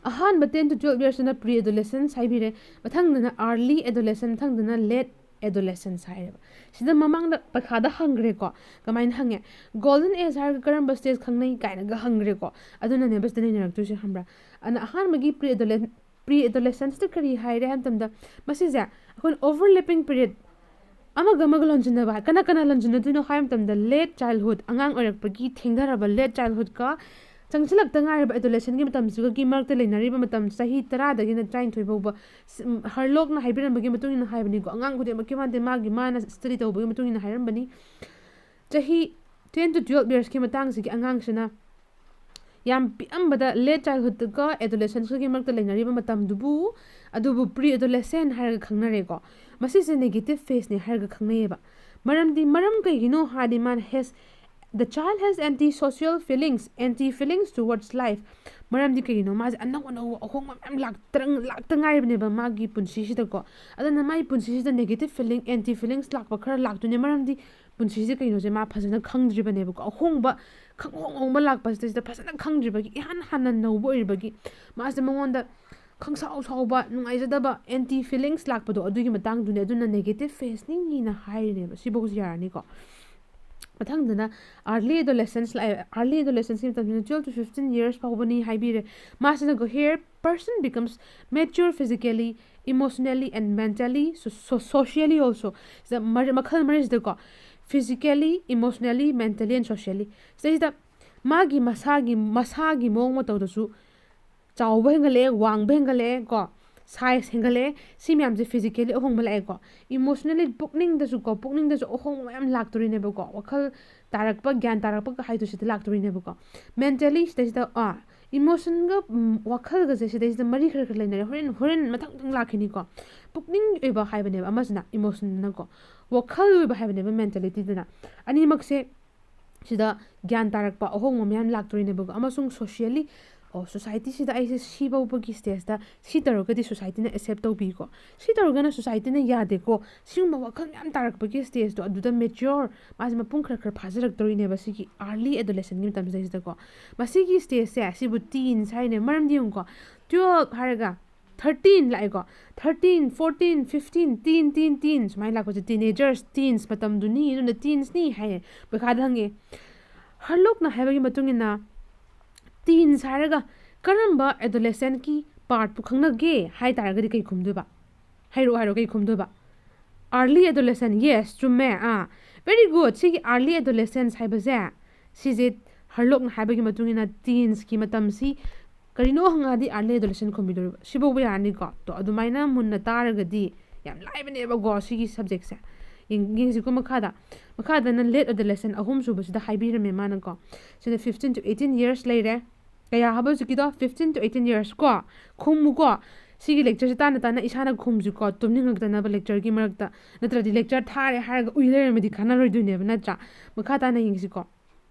ꯑꯍꯥꯟꯕ ten to twelve years ꯇꯅ pre adolescence ꯍꯥꯏꯕꯤꯔꯦ, ꯃꯊꯪꯗꯅ early adolescence, ꯃꯊꯪꯗꯅ late adolescence ꯍꯥꯏꯔꯦꯕ꯫ ꯁꯤꯗ ꯃꯃꯥꯡꯗ ꯄꯩꯈꯥꯗ ꯍꯪꯈ꯭ꯔꯦꯀꯣ꯫ ꯀꯃꯥꯏꯅ ꯍꯪꯉꯦ? Golden age ꯍꯥꯏꯔꯒ ꯀꯔꯝꯕ stage ꯈꯪꯅꯩ ꯀꯥꯏꯅꯒ ꯍꯪꯈ꯭ꯔꯦꯀꯣ꯫ ꯑꯗꯨꯅꯅꯦꯕ ꯁꯤꯗ ꯅꯩꯅꯔꯛꯇꯣꯏꯁꯦ, ꯈꯪꯕ꯭ꯔꯥ? ꯑꯗꯨꯅ ꯑꯍꯥꯟꯕꯒꯤ pre adolescence, pre adolescence ꯇ ꯀꯔꯤ ꯍꯥꯏꯔꯦ ꯍꯥꯏꯕ ꯃꯇꯝꯗ, ꯃꯁꯤꯁꯦ ꯑꯩꯈꯣꯏꯅ overlapping period, ꯑꯃꯒ ꯑꯃꯒ ꯂꯣꯟꯁꯤꯟꯅꯕ ꯍꯥꯏ-, ꯀꯅꯥ ꯀꯅꯥ ꯂꯣꯟꯁꯤꯟꯅꯗꯣꯏꯅꯣ ꯍꯥꯏꯕ ꯃꯇꯝꯗ, late childhood, ꯑꯉꯥꯡ ꯑꯣꯏꯔꯛꯄꯒꯤ ꯊꯦꯡꯊꯔꯕ late childhood ꯀ ꯆꯪꯁꯤꯜꯂꯛꯇ ꯉꯥꯏꯔꯕ adolescent ꯀꯤ ꯃꯇꯝꯁꯤꯒꯒꯤ ꯃꯔꯛꯇ ꯂꯩꯅꯔꯤꯕ ꯃꯇꯝ, ꯆꯍꯤ ꯇꯔꯥꯗꯒꯤꯅ ꯇꯔꯥꯅꯤꯊꯣꯏ ꯐꯥꯎꯕ꯫ ꯁ-, ꯎꯝ, Harlock ꯅ ꯍꯥꯏꯕꯤꯔꯝꯕꯒꯤ ꯃꯇꯨꯡ ꯏꯟꯅ ꯍꯥꯏꯕꯅꯤꯀꯣ, ꯑꯉꯥꯡ ꯈꯨꯗꯤꯡꯃꯛꯀꯤ ꯃꯥꯗꯤ ꯃꯥꯒꯤ, ꯃꯥꯅ study ꯇꯧꯕꯒꯤ ꯃꯇꯨꯡ ꯏꯟꯅ ꯍꯥꯏꯔꯝꯕꯅꯤ꯫ ꯆꯍꯤ ten to twelve years ꯀꯤ ꯃꯇꯥꯡꯁꯤꯒꯤ ꯑꯉꯥꯡꯁꯤꯅ ꯌꯥꯝ ꯄꯤꯛꯑꯝꯕꯗ late childhood ꯀ adolescence ꯀꯒꯤ ꯃꯔꯛꯇ ꯂꯩꯅꯔꯤꯕ ꯃꯇꯝꯗꯨꯕꯨ, ꯑꯗꯨꯕꯨ pre adolescent ꯍꯥꯏꯔꯒ ꯈꯪꯅꯔꯦꯀꯣ꯫ ꯃꯁꯤꯁꯦ negative phase ꯅꯦ ꯍꯥꯏꯔꯒ ꯈꯪꯅꯩꯌꯦꯕ꯫ ꯃꯔꯝꯗꯤ, ꯃꯔꯝ ꯀꯩꯒꯤꯅꯣ ꯍꯥꯏꯔꯗꯤ, ꯃꯥꯅ has, the child has anti social feelings, anti feelings towards life꯫ ꯃꯔꯝꯗꯤ ꯀꯩꯒꯤꯅꯣ? ꯃꯥꯁꯦ ꯑꯅꯧ ꯑꯅꯧꯕ ꯑꯍꯣꯡꯕ ꯃꯌꯥꯝ ꯂꯥꯛꯇ, ꯂꯥꯛꯇ ꯉꯥꯏꯔꯤꯕꯅꯦꯕ ꯃꯥꯒꯤ ꯄꯨꯟꯁꯤꯁꯤꯗꯀꯣ꯫ ꯑꯗꯨꯅ ꯃꯥꯒꯤ ꯄꯨꯟꯁꯤꯁꯤꯗ negative feeling, anti feelings ꯂꯥꯛꯄ ꯈꯔ ꯂꯥꯛꯇꯣꯏꯅꯦ꯫ ꯃꯔꯝꯗꯤ ꯄꯨꯟꯁꯤꯁꯦ ꯀꯩꯅꯣꯁꯦ ꯃꯥ ꯐꯖꯅ ꯈꯪꯗ꯭ꯔꯤꯕꯅꯦꯕꯀꯣ꯫ ꯑꯍꯣꯡꯕ, ꯈꯪꯍꯣꯡ ꯍꯣꯡꯕ ꯂꯥꯛꯄꯁꯤꯗꯩꯁꯤꯗ ꯐꯖꯅ ꯈꯪꯗ꯭ꯔꯤꯕꯒꯤ, ꯏꯍꯥꯟ ꯍꯥꯟꯅ ꯅꯧꯕ ꯑꯣꯏꯔꯤꯕꯒꯤ, ꯃꯥꯁꯦ ꯃꯉꯣꯟꯗ ꯈꯪꯁꯥꯎ ꯁꯥꯎꯕ, ꯅꯨꯡꯉꯥꯏꯖꯗꯕ, anti feelings ꯂꯥꯛꯄꯗꯣ, ꯑꯗꯨꯒꯤ ꯃꯇꯥꯡꯗꯨꯅꯦ꯫ ꯑꯗꯨꯅ negative phase ꯅꯤꯅ ꯍꯥꯏꯔꯤꯅꯦꯕ꯫ ꯁꯤꯐꯧꯁꯤ ꯌꯥꯔꯅꯤꯀꯣ꯫ ꯃꯊꯪꯗꯅ early adolescence ꯂꯥꯛꯑꯦ꯫ Early adolescence ꯀꯤ ꯃꯇꯝꯁꯤꯅ twelve to fifteen years ꯐꯥꯎꯕꯅꯤ ꯍꯥꯏꯕꯤꯔꯦ꯫ ꯃꯥꯁꯤꯅꯀꯣ, here person becomes mature physically, emotionally and mentally, so, so, socially also꯫ ꯁꯤꯗ ꯃꯔ-, ꯃꯈꯜ ꯃꯔꯤꯁꯤꯗꯀꯣ, physically, emotionally, mentally and socially꯫ ꯁꯤꯗꯩꯁꯤꯗ ꯃꯥꯒꯤ ꯃꯁꯥꯒꯤ ꯃꯁꯥꯒꯤ ꯃꯑꯣꯡ ꯃꯇꯧꯗꯁꯨ ꯆꯥꯎꯕ ꯍꯦꯟꯒꯠꯂꯛꯑꯦ, ꯋꯥꯡꯕ ꯍꯦꯟꯒꯠꯂꯛꯑꯦ ꯀꯣ, ꯁꯥꯏꯖ ꯍꯦꯟꯒꯠꯂꯛꯑꯦ꯫ ꯁꯤ ꯃꯌꯥꯝꯁꯦ ꯐꯤꯖꯤꯀꯦꯂꯤ ꯑꯍꯣꯡꯕ ꯂꯥꯛꯑꯦꯀꯣ꯫ ꯏꯃꯣꯁꯅꯦꯜꯂꯤ, ꯄꯨꯛꯅꯤꯡꯗꯁꯨ ꯀꯣ, ꯄꯨꯛꯅꯤꯡꯗꯁꯨ ꯑꯍꯣꯡꯕ ꯃꯌꯥꯝ ꯂꯥꯛꯇꯣꯔꯤꯅꯦꯕꯀꯣ꯫ ꯋꯥꯈꯜ ꯇꯥꯔꯛꯄ, ꯒ꯭ꯌꯥꯟ ꯇꯥꯔꯛꯄꯒ ꯍꯥꯏꯗꯣ ꯁꯤꯗ ꯂꯥꯛꯇꯣꯔꯤꯅꯦꯕꯀꯣ꯫ ꯃꯦꯟꯇꯦꯂꯤ ꯁꯤꯗꯩꯁꯤꯗ, ꯑꯥ, ꯏꯃꯣꯁꯟꯒ, ꯎꯝ, ꯋꯥꯈꯜꯒꯁꯦ ꯁꯤꯗꯩꯁꯤꯗ ꯃꯔꯤ ꯈꯔ ꯈꯔ ꯂꯩꯅꯔꯦ꯫ ꯍꯣꯔꯦꯟ ꯍꯣꯔꯦꯟ ꯃꯊꯪ ꯃꯊꯪ ꯂꯥꯛꯈꯤꯅꯤꯀꯣ꯫ ꯄꯨꯛꯅꯤꯡ ꯑꯣꯏꯕ ꯍꯥꯏꯕꯅꯦꯕ ꯑꯃꯁꯤꯅ, ꯏꯃꯣꯁꯟꯅꯀꯣ꯫ ꯋꯥꯈꯜ ꯑꯣꯏꯕ ꯍꯥꯏꯕꯅꯦꯕ ꯃꯦꯟꯇꯦꯂꯤꯇꯤꯗꯨꯅ꯫ ꯑꯅꯤꯃꯛꯁꯦ ꯁꯤꯗ ꯒ꯭ꯌꯥꯟ ꯇꯥꯔꯛꯄ ꯑꯍꯣꯡꯕ ꯃꯌꯥꯝ ꯂꯥꯛꯇꯣꯔꯤꯅꯦꯕꯀꯣ꯫ ꯑꯃꯁꯨꯡ ꯁꯣꯁꯤꯌꯦꯜꯂꯤ, ꯑꯣ, ꯁꯣꯁꯥꯏꯇꯤꯁꯤꯗ ꯑꯩꯁꯦ ꯁꯤ ꯐꯥꯎꯕꯒꯤ ꯁ꯭ꯇꯦꯖꯇ ꯁꯤ ꯇꯧꯔꯒꯗꯤ ꯁꯣꯁꯥꯏꯇꯤꯅ ꯑꯦꯛꯁꯦꯞ ꯇꯧꯕꯤꯀꯣ, ꯁꯤ ꯇꯧꯔꯒꯅ ꯁꯣꯁꯥꯏꯇꯤꯅ ꯌꯥꯗꯦꯀꯣ, ꯁꯤꯒꯨꯝꯕ ꯋꯥꯈꯜ ꯃꯌꯥꯝ ꯇꯥꯔꯛꯄꯒꯤ ꯁ꯭ꯇꯦꯖꯇꯣ, ꯑꯗꯨꯗ ꯃꯦꯆꯤꯌꯣꯔ, ꯃꯥꯁꯦ ꯃꯄꯨꯡ ꯈꯔ ꯈꯔ ꯐꯥꯖꯔꯛꯇꯣꯔꯤꯅꯦꯕ ꯁꯤꯒꯤ ꯑꯥꯔꯂꯤ ꯑꯦꯗꯣꯂꯦꯁꯟꯒꯤ ꯃꯇꯝꯁꯤꯗꯩꯁꯤꯗꯀꯣ꯫ ꯃꯁꯤꯒꯤ ꯁ꯭ꯇꯦꯖꯁꯦ, ꯁꯤꯕꯨ ꯇꯤꯟꯁ ꯍꯥꯏꯅꯦ꯫ ꯃꯔꯝꯗꯤ ꯌꯦꯡꯉꯨꯀꯣ, ꯇꯨꯌꯦꯜꯞ ꯍꯥꯏꯔꯒ ꯊꯥꯔꯇꯤꯟ ꯂꯥꯛꯑꯦꯀꯣ꯫ ꯊꯥꯔꯇꯤꯟ, ꯐꯣꯔꯇꯤꯟ, ꯐꯤꯐꯇꯤꯟ, ꯇꯤꯟ, ꯇꯤꯟ, ꯇꯤꯟ ꯁꯨꯃꯥꯏꯅ ꯂꯥꯛꯄꯁꯦ ꯇꯤꯅꯦꯖꯔꯁ, ꯇꯤꯟꯁ ꯃꯇꯝꯗꯨꯅꯤ, ꯑꯗꯨꯅ ꯇꯤꯟꯁꯅꯤ ꯍꯥꯏꯌꯦ꯫ ꯄꯩꯈꯥꯗ ꯍꯪꯉꯦ, ꯍꯔꯂꯣꯛꯅ ꯍꯥꯏꯕꯒꯤ ꯃꯇꯨꯡ ꯏꯟꯅ ꯇꯤꯟꯁ ꯍꯥꯏꯔꯒ ꯀꯔꯝꯕ ꯑꯦꯗꯣꯂꯦꯁꯦꯟꯀꯤ ꯄꯥꯔꯠꯄꯨ ꯈꯪꯅꯒꯦ ꯍꯥꯏ ꯇꯥꯔꯒꯗꯤ ꯀꯩ ꯈꯨꯝꯗꯣꯏꯕ? ꯍꯥꯏꯔꯛꯑꯣ, ꯍꯥꯏꯔꯛꯑꯣ, ꯀꯩ ꯈꯨꯝꯗꯣꯏꯕ? ꯑꯥꯔꯂꯤ ꯑꯦꯗꯣꯂꯦꯁꯦꯟ, ꯌꯦꯁ, ꯆꯨꯝꯃꯦ꯫ ꯑꯥ, ꯚꯦꯔꯤ ꯒꯨꯗ꯫ ꯁꯤꯒꯤ ꯑꯥꯔꯂꯤ ꯑꯦꯗꯣꯂꯦꯁꯦꯟꯁ ꯍꯥꯏꯕꯁꯦ, ꯁꯤꯁꯦ ꯍꯔꯂꯣꯛꯅ ꯍꯥꯏꯕꯒꯤ ꯃꯇꯨꯡ ꯏꯟꯅ ꯇꯤꯟꯁꯀꯤ ꯃꯇꯝꯁꯤ ꯀꯔꯤꯅꯣ ꯍꯪꯉꯛꯑꯗꯤ ꯑꯥꯔꯂꯤ ꯑꯦꯗꯣꯂꯦꯁꯦꯟ ꯈꯨꯝꯕꯤꯗꯣꯏꯕ꯫ ꯁꯤꯐꯥꯎꯕ ꯌꯥꯔꯅꯤꯀꯣ꯫ ꯇꯣ, ꯑꯗꯨꯃꯥꯏꯅ ꯃꯨꯟꯅ ꯇꯥꯔꯒꯗꯤ ꯌꯥꯝ ꯂꯥꯏꯕꯅꯦꯕꯀꯣ ꯁꯤꯒꯤ ꯁꯕꯖꯦꯛꯁꯦ꯫ ꯌꯦꯡ-, ꯌꯦꯡꯁꯤꯀꯣ ꯃꯈꯥꯗ꯫ ꯃꯈꯥꯗꯅ ꯂꯦꯠ ꯑꯦꯗꯣꯂꯦꯁꯦꯟ ꯑꯍꯨꯝ ꯁꯨꯕꯁꯤꯗ ꯍꯥꯏꯕꯤꯔꯝꯃꯦ ꯃꯥꯅꯀꯣ꯫ ꯁꯤꯗ ꯐꯤꯐꯇꯤꯟ to eighteen years ꯂꯩꯔꯦ꯫ ꯀꯌꯥ ꯍꯥꯏꯕ ꯍꯧꯖꯤꯛꯀꯤꯗꯣ? Fifteen to eighteen years ꯀꯣ꯫ ꯈꯨꯝꯃꯨꯀꯣ꯫ ꯁꯤꯒꯤ lectureꯁꯦ ꯇꯥꯅ ꯇꯥꯅ ꯏꯁꯥꯅ ꯈꯨꯝꯁꯤꯀꯣ, ꯇꯨꯝꯅꯤꯡꯉꯛꯇꯅꯕ lectureꯒꯤ ꯃꯔꯛꯇ꯫ ꯅꯠꯇ꯭ꯔꯗꯤ lecture ꯊꯥꯔꯦ ꯍꯥꯏꯔꯒ ꯎꯏ ꯂꯩꯔꯝꯃꯗꯤ ꯀꯥꯟꯅꯔꯣꯏꯗꯣꯏꯅꯦꯕ, ꯅꯠꯇ꯭ꯔꯥ? ꯃꯈꯥ ꯇꯥꯅ ꯌꯦꯡꯁꯤꯀꯣ꯫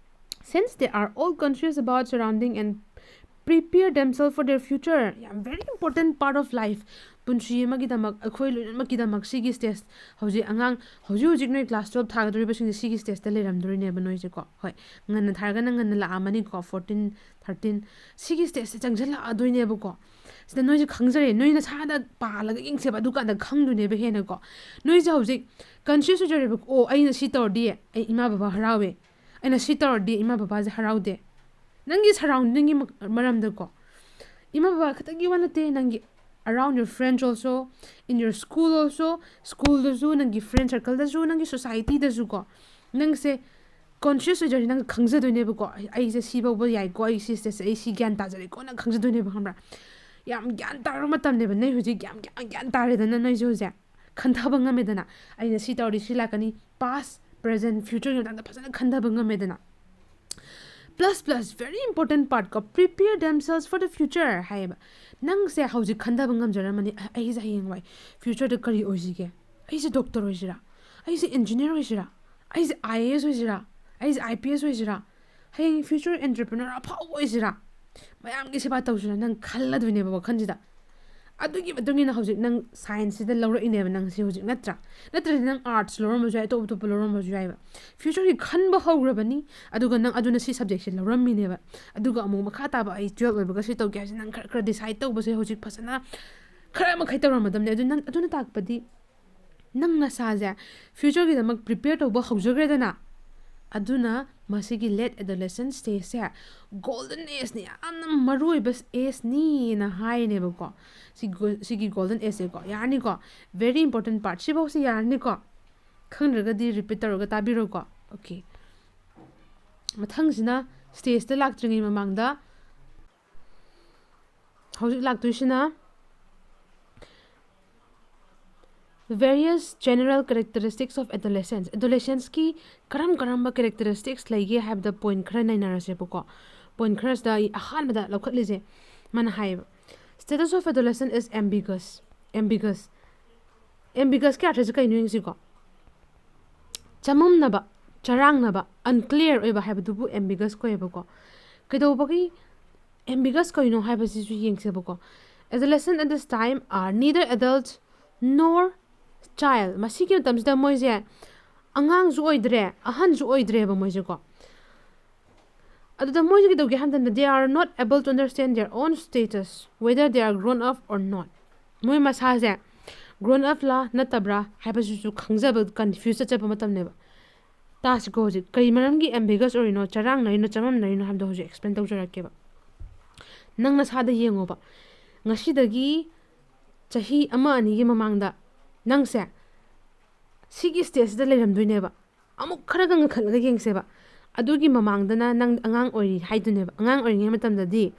Since they are all conscious about surrounding and prepare themselves for their future, ꯌꯥꯝ very important part of life꯫ ꯄꯨꯟꯁꯤ ꯑꯃꯒꯤꯗꯃꯛ, ꯑꯩꯈꯣꯏ ꯂꯣꯏꯅꯃꯛꯀꯤꯗꯃꯛ ꯁꯤꯒꯤ ꯁ꯭ꯇꯦꯖ, ꯍꯧꯖꯤꯛ ꯑꯉꯥꯡ, ꯍꯧꯖꯤꯛ ꯍꯧꯖꯤꯛ ꯅꯣꯏ class twelve ꯊꯥꯒꯗꯧꯔꯤꯕꯁꯤꯡꯁꯦ ꯁꯤꯒꯤ ꯁ꯭ꯇꯦꯖꯇ ꯂꯩꯔꯝꯗꯣꯔꯤꯅꯦꯕ ꯅꯣꯏꯁꯦꯀꯣ꯫ ꯍꯣꯏ, ꯉꯟꯅ ꯊꯥꯔꯒꯅ ꯉꯟꯅ ꯂꯥꯛꯑꯝꯃꯅꯤꯀꯣ, fourteen, thirteen, ꯁꯤꯒꯤ ꯁ꯭ꯇꯦꯖꯁꯦ ꯆꯪꯁꯤꯜꯂꯛꯑꯗꯣꯏꯅꯦꯕꯀꯣ꯫ ꯁꯤꯗ ꯅꯣꯏꯁꯦ ꯈꯪꯖꯔꯦ, ꯅꯣꯏ ꯅꯁꯥꯗ ꯄꯥꯜꯂꯒ ꯌꯦꯡꯁꯦꯕ, ꯑꯗꯨꯀꯥꯟꯗ ꯈꯪꯗꯣꯏꯅꯦꯕ ꯍꯦꯟꯅꯀꯣ꯫ ꯅꯣꯏꯁꯦ ꯍꯧꯖꯤꯛ conscious ꯑꯣꯏꯖꯔꯦꯕ, "ꯑꯣ, ꯑꯩꯅ ꯁꯤ ꯇꯧꯔꯗꯤ ꯑꯩ ꯏꯃꯥ ꯕꯕꯥ ꯍꯔꯥꯎꯋꯦ, ꯑꯩꯅ ꯁꯤ ꯇꯧꯔꯗꯤ ꯏꯃꯥ ꯕꯕꯥꯁꯦ ꯍꯔꯥꯎꯗꯦ"꯫ ꯅꯪꯒꯤ surroundingꯒꯤ ꯃ-, ꯃꯔꯝꯗꯀꯣ꯫ ꯏꯃꯥ ꯕꯕꯥ ꯈꯛꯇꯪꯒꯤ ꯋꯥ ꯅꯠꯇꯦ, ꯅꯪꯒꯤ around your friends also, in your school also, schoolꯗꯁꯨ, ꯅꯪꯒꯤ friend circleꯗꯁꯨ, ꯅꯪꯒꯤ societyꯗꯁꯨꯀꯣ꯫ ꯅꯪꯁꯦ ꯀꯣꯟꯁꯤꯌꯁ ꯑꯣꯏꯖꯔꯗꯤ ꯅꯪ ꯈꯪꯖꯗꯣꯏꯅꯦꯕꯀꯣ, "ꯑꯩ, ꯑꯩꯁꯦ ꯁꯤ ꯐꯥꯎꯕ ꯌꯥꯏꯀꯣ, ꯑꯩ ꯁꯤ ꯁ꯭ꯇꯦꯖꯁꯦ ꯑꯩ ꯁꯤ ꯒ꯭ꯌꯥꯟ ꯇꯥꯖꯔꯦꯀꯣ" ꯅꯪ ꯈꯪꯖꯗꯣꯏꯅꯦꯕ, ꯈꯪꯕ꯭ꯔꯥ? ꯌꯥꯝ ꯒ꯭ꯌꯥꯟ ꯇꯥꯔꯕ ꯃꯇꯝꯅꯦꯕ ꯅꯣꯏ ꯍꯧꯖꯤꯛ, ꯌꯥꯝ ꯒ꯭ꯌꯥꯟ, ꯒ꯭ꯌꯥꯟ ꯇꯥꯔꯦꯗꯅ ꯅꯣꯏꯁꯦ ꯍꯧꯖꯤꯛ꯫ ꯈꯟꯊꯕ ꯉꯝꯃꯦꯗꯅ, "ꯑꯩꯅ ꯁꯤ ꯇꯧꯔꯗꯤ ꯁꯤ ꯂꯥꯛꯀꯅꯤ", past, present, futureꯒꯤ ꯃꯇꯥꯡꯗ ꯐꯖꯅ ꯈꯟꯊꯕ ꯉꯝꯃꯦꯗꯅ꯫ Plus, plus, very important part ꯀꯣ, "Prepare themselves for the future" ꯍꯥꯏꯌꯦꯕ꯫ ꯅꯪꯁꯦ ꯍꯧꯖꯤꯛ ꯈꯟꯊꯕ ꯉꯝꯖꯔꯝꯃꯅꯤ, "ꯑ-, ꯑꯩꯁꯦ ꯍꯌꯦꯡꯋꯥꯏ futureꯗ ꯀꯔꯤ ꯑꯣꯏꯁꯤꯒꯦ? ꯑꯩꯁꯦ doctor ꯑꯣꯏꯁꯤꯔꯥ? ꯑꯩꯁꯦ engineer ꯑꯣꯏꯁꯤꯔꯥ? ꯑꯩꯁꯦ I A S ꯑꯣꯏꯁꯤꯔꯥ? ꯑꯩꯁꯦ I P S ꯑꯣꯏꯁꯤꯔꯥ? ꯍꯌꯦꯡ future entrepreneur ꯑꯐꯥꯎꯕ ꯑꯣꯏꯁꯤꯔꯥ? ꯃꯌꯥꯝꯒꯤ ꯁꯦꯕꯥ ꯇꯧꯁꯤꯔꯥ?" ꯅꯪ ꯈꯜꯂꯗꯣꯏꯅꯦꯕ ꯋꯥꯈꯜꯁꯤꯗ꯫ ꯑꯗꯨꯒꯤ ꯃꯇꯨꯡ ꯏꯟꯅ ꯍꯧꯖꯤꯛ ꯅꯪ scienceꯁꯤꯗ ꯂꯧꯔꯛꯏꯅꯦꯕ ꯅꯪꯁꯦ ꯍꯧꯖꯤꯛ, ꯅꯠꯇ꯭ꯔꯥ? ꯅꯠꯇ꯭ꯔꯗꯤ ꯅꯪ arts ꯂꯧꯔꯝꯕꯁꯨ ꯌꯥꯏ, ꯑꯇꯣꯞ ꯑꯇꯣꯞꯄ ꯂꯧꯔꯝꯕꯁꯨ ꯌꯥꯏꯕ꯫ Futureꯒꯤ ꯈꯟꯕ ꯍꯧꯈ꯭ꯔꯕꯅꯤ, ꯑꯗꯨꯒ ꯅꯪ ꯑꯗꯨꯅ ꯁꯤ subjectꯁꯦ ꯂꯧꯔꯝꯃꯤꯅꯦꯕ꯫ ꯑꯗꯨꯒ ꯑꯃꯨꯛ ꯃꯈꯥ ꯇꯥꯕ ꯑꯩ twelve ꯂꯣꯏꯕꯒ ꯁꯤ ꯇꯧꯒꯦ ꯍꯥꯏꯁꯦ ꯅꯪ ꯈꯔ ꯈꯔ decide ꯇꯧꯕꯁꯦ ꯍꯧꯖꯤꯛ ꯐꯖꯅ ꯈꯔ ꯃꯈꯩ ꯇꯧꯔꯝꯃꯗꯕꯅꯦ꯫ ꯑꯗꯨ ꯅꯪ, ꯑꯗꯨꯅ ꯇꯥꯛꯄꯗꯤ ꯅꯪ ꯅꯁꯥꯁꯦ futureꯒꯤꯗꯃꯛ prepare ꯇꯧꯕ ꯍꯧꯖꯈ꯭ꯔꯦꯗꯅ, ꯑꯗꯨꯅ ꯃꯁꯤꯒꯤ late adolescent stageꯁꯦ golden ageꯅꯤ, ꯌꯥꯝꯅ ꯃꯔꯨ ꯑꯣꯏꯕ ageꯅꯤꯅ ꯍꯥꯏꯅꯦꯕꯀꯣ꯫ ꯁꯤ go-, ꯁꯤꯒꯤ golden ageꯁꯦꯀꯣ, ꯌꯥꯔꯅꯤꯀꯣ? Very important part꯫ ꯁꯤꯐꯧꯁꯤ ꯌꯥꯔꯅꯤꯀꯣ? ꯈꯪꯗ꯭ꯔꯒꯗꯤ repeat ꯇꯧꯔꯒ ꯇꯥꯕꯤꯔꯣꯀꯣ꯫ Okay꯫ ꯃꯊꯪꯁꯤꯅ stageꯇ ꯂꯥꯛꯇ꯭ꯔꯤꯉꯩ ꯃꯃꯥꯡꯗ ꯍꯧꯖꯤꯛ ꯂꯥꯛꯇꯣꯏꯁꯤꯅ various general characteristics of adolescence꯫ Adolescenceꯀꯤ ꯀꯔꯝ ꯀꯔꯝꯕ characteristics ꯂꯩꯒꯦ ꯍꯥꯏꯕꯗ point ꯈꯔ ꯅꯩꯅꯔꯁꯦꯕꯀꯣ꯫ Point ꯈꯔꯁꯤꯗ ꯑꯩ ꯑꯍꯥꯟꯕꯗ ꯂꯧꯈꯠꯂꯤꯁꯦ, ꯃꯥꯅ ꯍꯥꯏꯌꯦꯕ, "Status of adolescent is ambiguous"꯫ Ambiguous꯫ Ambiguousꯀꯤ ꯑꯥꯔꯊꯁꯦ ꯀꯩꯅꯣ ꯌꯦꯡꯁꯤꯀꯣ꯫ ꯆꯃꯝꯅꯕ, ꯆꯔꯥꯡꯅꯕ, unclear ꯑꯣꯏꯕ ꯍꯥꯏꯕꯗꯨꯕꯨ ambiguous ꯀꯧꯋꯦꯕꯀꯣ꯫ ꯀꯩꯗꯧꯕꯒꯤ ambiguous ꯀꯩꯅꯣ ꯍꯥꯏꯕꯁꯤꯁꯨ ꯌꯦꯡꯁꯦꯕꯀꯣ꯫ Adolescent at this time are neither adult nor child꯫ ꯃꯁꯤꯒꯤ ꯃꯇꯝꯁꯤꯗ ꯃꯣꯏꯁꯦ ꯑꯉꯥꯡꯁꯨ ꯑꯣꯏꯗ꯭ꯔꯦ, ꯑꯍꯟꯁꯨ ꯑꯣꯏꯗ꯭ꯔꯦꯕ ꯃꯣꯏꯁꯦꯀꯣ꯫ ꯑꯗꯨꯗ ꯃꯣꯏꯁꯦ ꯀꯩꯗꯧꯒꯦ ꯍꯥꯏꯕ ꯃꯇꯝꯗ, they are not able to understand their own status, whether they are grown up or not꯫ ꯃꯣꯏ ꯃꯁꯥꯁꯦ grown up ꯂꯥ ꯅꯠꯇꯕ꯭ꯔꯥ ꯍꯥꯏꯕꯁꯤꯁꯨ ꯈꯪꯖꯕ, confuse ꯆꯠꯆꯕ ꯃꯇꯝꯅꯦꯕ꯫ ꯇꯥꯁꯤꯀꯣ, ꯍꯧꯖꯤꯛ ꯀꯔꯤ ꯃꯔꯝꯒꯤ ambiguous ꯑꯣꯏꯔꯤꯅꯣ, ꯆꯔꯥꯡꯅꯔꯤꯅꯣ, ꯆꯃꯝꯅꯔꯤꯅꯣ ꯍꯥꯏꯕꯗꯣ ꯍꯧꯖꯤꯛ explain ꯇꯧꯖꯔꯛꯀꯦꯕ꯫ ꯅꯪ ꯅꯁꯥꯗ ꯌꯦꯡꯉꯣꯕ꯫ ꯉꯁꯤꯗꯒꯤ ꯆꯍꯤ ꯑꯃ ꯑꯅꯤꯒꯤ ꯃꯃꯥꯡꯗ ꯅꯪꯁꯦ ꯁꯤꯒꯤ stageꯁꯤꯗ ꯂꯩꯔꯝꯗꯣꯏꯅꯦꯕ꯫ ꯑꯃꯨꯛ ꯈꯔꯒ ꯉꯟꯈꯠꯂꯒ ꯌꯦꯡꯁꯦꯕ꯫ ꯑꯗꯨꯒꯤ ꯃꯃꯥꯡꯗꯅ ꯅꯪ ꯑꯉꯥꯡ ꯑꯣꯏꯔꯤ ꯍꯥꯏꯗꯨꯅꯦꯕ꯫ ꯑꯉꯥꯡ ꯑꯣꯏꯔꯤꯉꯩ ꯃꯇꯝꯗꯗꯤ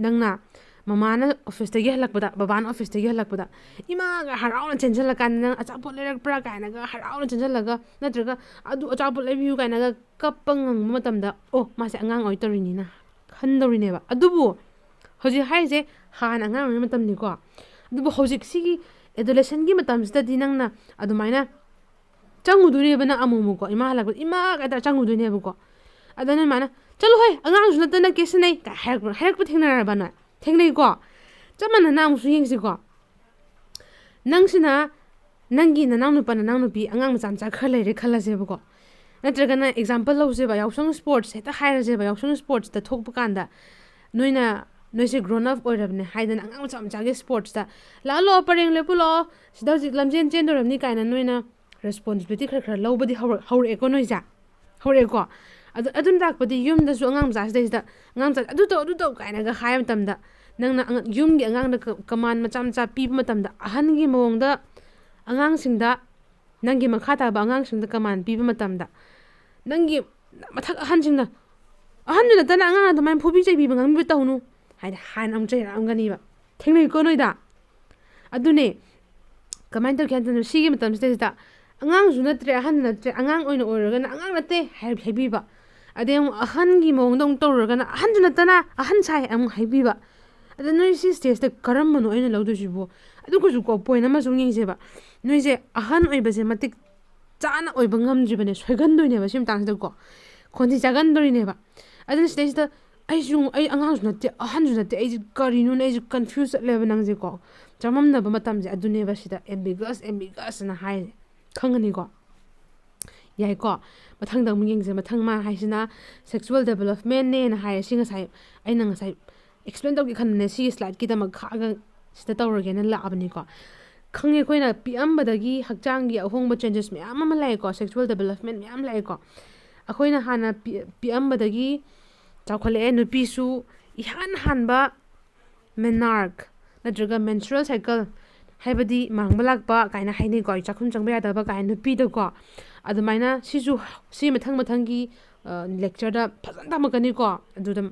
ꯅꯪꯅ ꯃꯃꯥꯅ ꯑꯣꯐꯤꯁꯇꯒꯤ ꯍꯜꯂꯛꯄꯗ, ꯕꯕꯥꯅ ꯑꯣꯐꯤꯁꯇꯒꯤ ꯍꯜꯂꯛꯄꯗ ꯏꯃꯥꯒ ꯍꯔꯥꯎꯅ ꯆꯦꯟꯁꯤꯜꯂꯀꯥꯟꯗ ꯅꯪ ꯑꯆꯥꯄꯣꯠ ꯂꯩꯔꯛꯄ꯭ꯔꯥ ꯀꯥꯏꯅꯒ ꯍꯔꯥꯎꯅ ꯆꯦꯟꯁꯤꯜꯂꯒ, ꯅꯠꯇ꯭ꯔꯒ "ꯑꯗꯨ ꯑꯆꯥꯄꯣꯠ ꯂꯩꯕꯤꯌꯨ" ꯀꯥꯏꯅꯒ ꯀꯞꯄ ꯉꯪꯕ ꯃꯇꯝꯗ, "ꯑꯣ, ꯃꯥꯁꯦ ꯑꯉꯥꯡ ꯑꯣꯏ ꯇꯧꯔꯤꯅꯤꯅ" ꯈꯟꯗꯧꯔꯤꯅꯦꯕ꯫ ꯑꯗꯨꯕꯨ ꯍꯧꯖꯤꯛ ꯍꯥꯏꯔꯤꯁꯦ ꯍꯥꯟꯅ ꯑꯉꯥꯡ ꯑꯣꯏꯔꯤꯉꯩ ꯃꯇꯝꯅꯤꯀꯣ꯫ ꯑꯗꯨꯕꯨ ꯍꯧꯖꯤꯛ ꯁꯤꯒꯤ adolescentꯒꯤ ꯃꯇꯝꯁꯤꯗꯗꯤ ꯅꯪꯅ ꯑꯗꯨꯃꯥꯏꯅ ꯆꯪꯉꯨꯗꯣꯏꯅꯦꯕ ꯅꯪ ꯑꯃꯨꯛ ꯑꯃꯨꯛꯀꯣ꯫ ꯏꯃꯥ ꯍꯜꯂꯛꯄꯗ "ꯏꯃꯥ" ꯀꯥꯏ ꯇꯧꯔ ꯆꯪꯉꯨꯗꯣꯏꯅꯦꯕꯀꯣ꯫ ꯑꯗ ꯅꯣꯏ ꯃꯥꯅ "ꯆꯠꯂꯣ ꯍꯣꯏ, ꯑꯉꯥꯡꯁꯨ ꯅꯠꯇꯅ ꯀꯦꯁꯟꯅꯩ" ꯀꯥꯏ ꯍꯥꯏꯔꯛꯄ, ꯍꯥꯏꯔꯛꯄ ꯊꯦꯡꯅꯔꯕ ꯅꯣꯏ? ꯊꯦꯡꯅꯩꯀꯣ? ꯆꯞ ꯃꯥꯟꯅꯅ ꯑꯃꯨꯛꯁꯨ ꯌꯦꯡꯁꯤꯀꯣ꯫ ꯅꯪꯁꯤꯅ ꯅꯪꯒꯤ ꯅꯅꯥꯎꯅꯨꯄꯥ ꯅꯅꯥꯎꯅꯨꯄꯤ ꯑꯉꯥꯡ ꯃꯆꯥ ꯃꯆꯥ ꯈꯔ ꯂꯩꯔꯦ ꯈꯜꯂꯁꯦꯕꯀꯣ꯫ ꯅꯠꯇ꯭ꯔꯒꯅ example ꯂꯧꯁꯦꯕ, ꯌꯥꯎꯁꯪ sports ꯍꯦꯛꯇ ꯍꯥꯏꯔꯁꯦꯕ, ꯌꯥꯎꯁꯪ sportsꯇ ꯊꯣꯛꯄ ꯀꯥꯟꯗ ꯅꯣꯏꯅ, ꯅꯣꯏꯁꯦ grown up ꯑꯣꯏꯔꯕꯅꯦ ꯍꯥꯏꯗꯅ ꯑꯉꯥꯡ ꯃꯆꯥ ꯃꯆꯥꯒꯤ sportsꯇ "ꯂꯥꯛꯑꯣ, ꯂꯥꯛꯑꯣ, ꯄꯔꯦꯡ ꯂꯦꯞꯄꯨ ꯂꯥꯛꯑꯣ, ꯁꯤꯗ ꯍꯧꯖꯤꯛ ꯂꯝꯖꯦꯟ ꯆꯦꯟꯗꯣꯔꯕꯅꯤ" ꯀꯥꯏꯅ ꯅꯣꯏꯅ responsibility ꯈꯔ ꯈꯔ ꯂꯧꯕꯗꯤ ꯍꯧꯔꯛ-, ꯍꯧꯔꯛꯑꯦꯀꯣ ꯅꯣꯏꯁꯦ? ꯍꯧꯔꯛꯑꯦꯀꯣ? ꯑꯗꯨ, ꯑꯗꯨꯅ ꯇꯥꯛꯄꯗꯤ ꯌꯨꯝꯗꯁꯨ ꯑꯉꯥꯡ ꯃꯆꯥꯁꯤꯗꯩꯁꯤꯗ, "ꯑꯉꯥꯡ ꯃꯆꯥ ꯑꯗꯨ ꯇꯧ, ꯑꯗꯨ ꯇꯧ" ꯀꯥꯏꯅꯒ ꯍꯥꯏꯕ ꯃꯇꯝꯗ, ꯅꯪꯅ ꯑꯉ-, ꯌꯨꯝꯒꯤ ꯑꯉꯥꯡꯗ ꯀ-, command ꯃꯆꯥ ꯃꯆꯥ ꯄꯤꯕ ꯃꯇꯝꯗ, ꯑꯍꯟꯒꯤ ꯃꯑꯣꯡꯗ ꯑꯉꯥꯡꯁꯤꯡꯗ, ꯅꯪꯒꯤ ꯃꯈꯥ ꯇꯥꯕ ꯑꯉꯥꯡꯁꯤꯡꯗ command ꯄꯤꯕ ꯃꯇꯝꯗ, ꯅꯪꯒꯤ ꯃꯊꯛ ꯑꯍꯟꯁꯤꯡꯅ, "ꯑꯍꯟꯗꯨ ꯅꯠꯇꯅ ꯑꯉꯥꯡ ꯑꯗꯨꯃꯥꯏꯅ ꯐꯨꯕꯤ ꯆꯩꯕꯤꯕ ꯉꯥꯡꯕꯤꯕ ꯇꯧꯅꯨ" ꯍꯥꯏꯅ ꯍꯥꯟꯅ ꯑꯃꯨꯛ ꯆꯩꯔꯛꯑꯝꯒꯅꯤꯕ꯫ ꯊꯦꯡꯅꯩꯀꯣ ꯅꯣꯏꯗ? ꯑꯗꯨꯅꯦ, ꯀꯃꯥꯏꯅ ꯇꯧꯒꯦ ꯍꯥꯏ ꯃꯇꯝꯗ, ꯁꯤꯒꯤ ꯃꯇꯝꯁꯤꯗꯩꯁꯤꯗ ꯑꯉꯥꯡꯁꯨ ꯅꯠꯇ꯭ꯔꯦ, ꯑꯍꯟꯁꯨ ꯅꯠꯇ꯭ꯔꯦ, ꯑꯉꯥꯡ ꯑꯣꯏꯅ ꯑꯣꯏꯔꯒꯅ "ꯑꯉꯥꯡ ꯅꯠꯇꯦ" ꯍꯥꯏ-, ꯍꯥꯏꯕꯤꯕ꯫ ꯑꯗꯩ ꯑꯃꯨꯛ ꯑꯍꯟꯒꯤ ꯃꯑꯣꯡꯗ ꯑꯃꯨꯛ ꯇꯧꯔꯒꯅ "ꯑꯍꯟꯁꯨ ꯅꯠꯇꯅ ꯑꯍꯟ ꯁꯥꯏ" ꯑꯃꯨꯛ ꯍꯥꯏꯕꯤꯕ꯫ ꯑꯗ ꯅꯣꯏ ꯁꯤ stageꯇ ꯀꯔꯝꯕꯅꯣ ꯑꯩꯅ ꯂꯧꯗꯣꯏꯁꯤꯕꯨ? ꯑꯗꯨꯒꯁꯨꯀꯣ, point ꯑꯃꯁꯨ ꯑꯃꯨꯛ ꯌꯦꯡꯁꯦꯕ꯫ ꯅꯣꯏꯁꯦ ꯑꯍꯟ ꯑꯣꯏꯕꯁꯦ ꯃꯇꯤꯛ ꯆꯥꯅ ꯑꯣꯏꯕ ꯉꯝꯗ꯭ꯔꯤꯕꯅꯦ, ꯁꯣꯏꯒꯟꯗꯣꯏꯅꯦꯕ ꯁꯤ ꯃꯇꯥꯡꯁꯤꯗꯀꯣ, ꯈꯣꯟꯊꯤ ꯆꯥꯒꯟꯗꯣꯔꯤꯅꯦꯕ꯫ ꯑꯗꯨꯅ ꯁꯤꯗꯩꯁꯤꯗ ꯑꯩꯁꯨ, ꯑꯩ ꯑꯉꯥꯡꯁꯨ ꯅꯠꯇꯦ, ꯑꯍꯟꯁꯨ ꯅꯠꯇꯦ, ꯑꯩꯁꯦ ꯀꯔꯤꯅꯣꯅꯦ, ꯑꯩꯁꯦ confuse ꯆꯠꯂꯦꯕ ꯅꯪꯁꯦꯀꯣ꯫ ꯆꯃꯝꯅꯕ ꯃꯇꯝꯁꯦ ꯑꯗꯨꯅꯦꯕ ꯁꯤꯗ ambiguous, ambiguous ꯑꯅ ꯍꯥꯏꯔꯤꯁꯦ, ꯈꯪꯉꯅꯤꯀꯣ? ꯌꯥꯏꯀꯣ? ꯃꯊꯪꯗ ꯑꯃꯨꯛ ꯌꯦꯡꯁꯦ꯫ ꯃꯊꯪ ꯃꯥ ꯍꯥꯏꯁꯤꯅ sexual developmentꯅꯦꯅ ꯍꯥꯏꯌꯦ꯫ ꯁꯤ ꯉꯁꯥꯏ, ꯑꯩꯅ ꯉꯁꯥꯏ explain ꯇꯧꯒꯦ ꯈꯟꯕꯅꯦ, ꯁꯤꯒꯤ slideꯀꯤꯗꯃꯛ ꯈꯥꯛꯑꯒ ꯁꯤꯗ ꯇꯧꯔꯒꯦꯅ ꯂꯥꯛꯑꯕꯅꯤꯀꯣ꯫ ꯈꯪꯉꯦ, ꯑꯩꯈꯣꯏꯅ ꯄꯤꯛꯑꯝꯕꯗꯒꯤ ꯍꯛꯆꯥꯡꯒꯤ ꯑꯍꯣꯡꯕ, changes ꯃꯌꯥꯝ ꯑꯃ ꯂꯥꯛꯑꯦꯀꯣ, sexual development ꯃꯌꯥꯝ ꯂꯥꯛꯑꯦꯀꯣ꯫ ꯑꯩꯈꯣꯏꯅ ꯍꯥꯟꯅ ꯄꯤ-, ꯄꯤꯛꯑꯝꯕꯗꯒꯤ ꯆꯥꯎꯈꯠꯂꯛꯑꯦ, ꯅꯨꯄꯤꯁꯨ ꯏꯍꯥꯟ ꯍꯥꯟꯕ menarche ꯅꯠꯇ꯭ꯔꯒ menstrual cycle, ꯍꯥꯏꯕꯗꯤ ꯃꯥꯡꯕ ꯂꯥꯛꯄ ꯀꯥꯏꯅ ꯍꯥꯏꯅꯩꯀꯣ, ꯆꯥꯛꯈꯨꯝ ꯆꯪꯕ ꯌꯥꯗꯕ ꯀꯥꯏꯅ ꯅꯨꯄꯤꯗꯀꯣ꯫ ꯑꯗꯨꯃꯥꯏꯅ ꯁꯤꯁꯨ, ꯁꯤ ꯃꯊꯪ ꯃꯊꯪꯒꯤ ꯂꯦꯛꯆꯔꯗ ꯐꯖꯅ ꯇꯝꯃꯛꯀꯅꯤꯀꯣ꯫ ꯑꯗꯨꯗ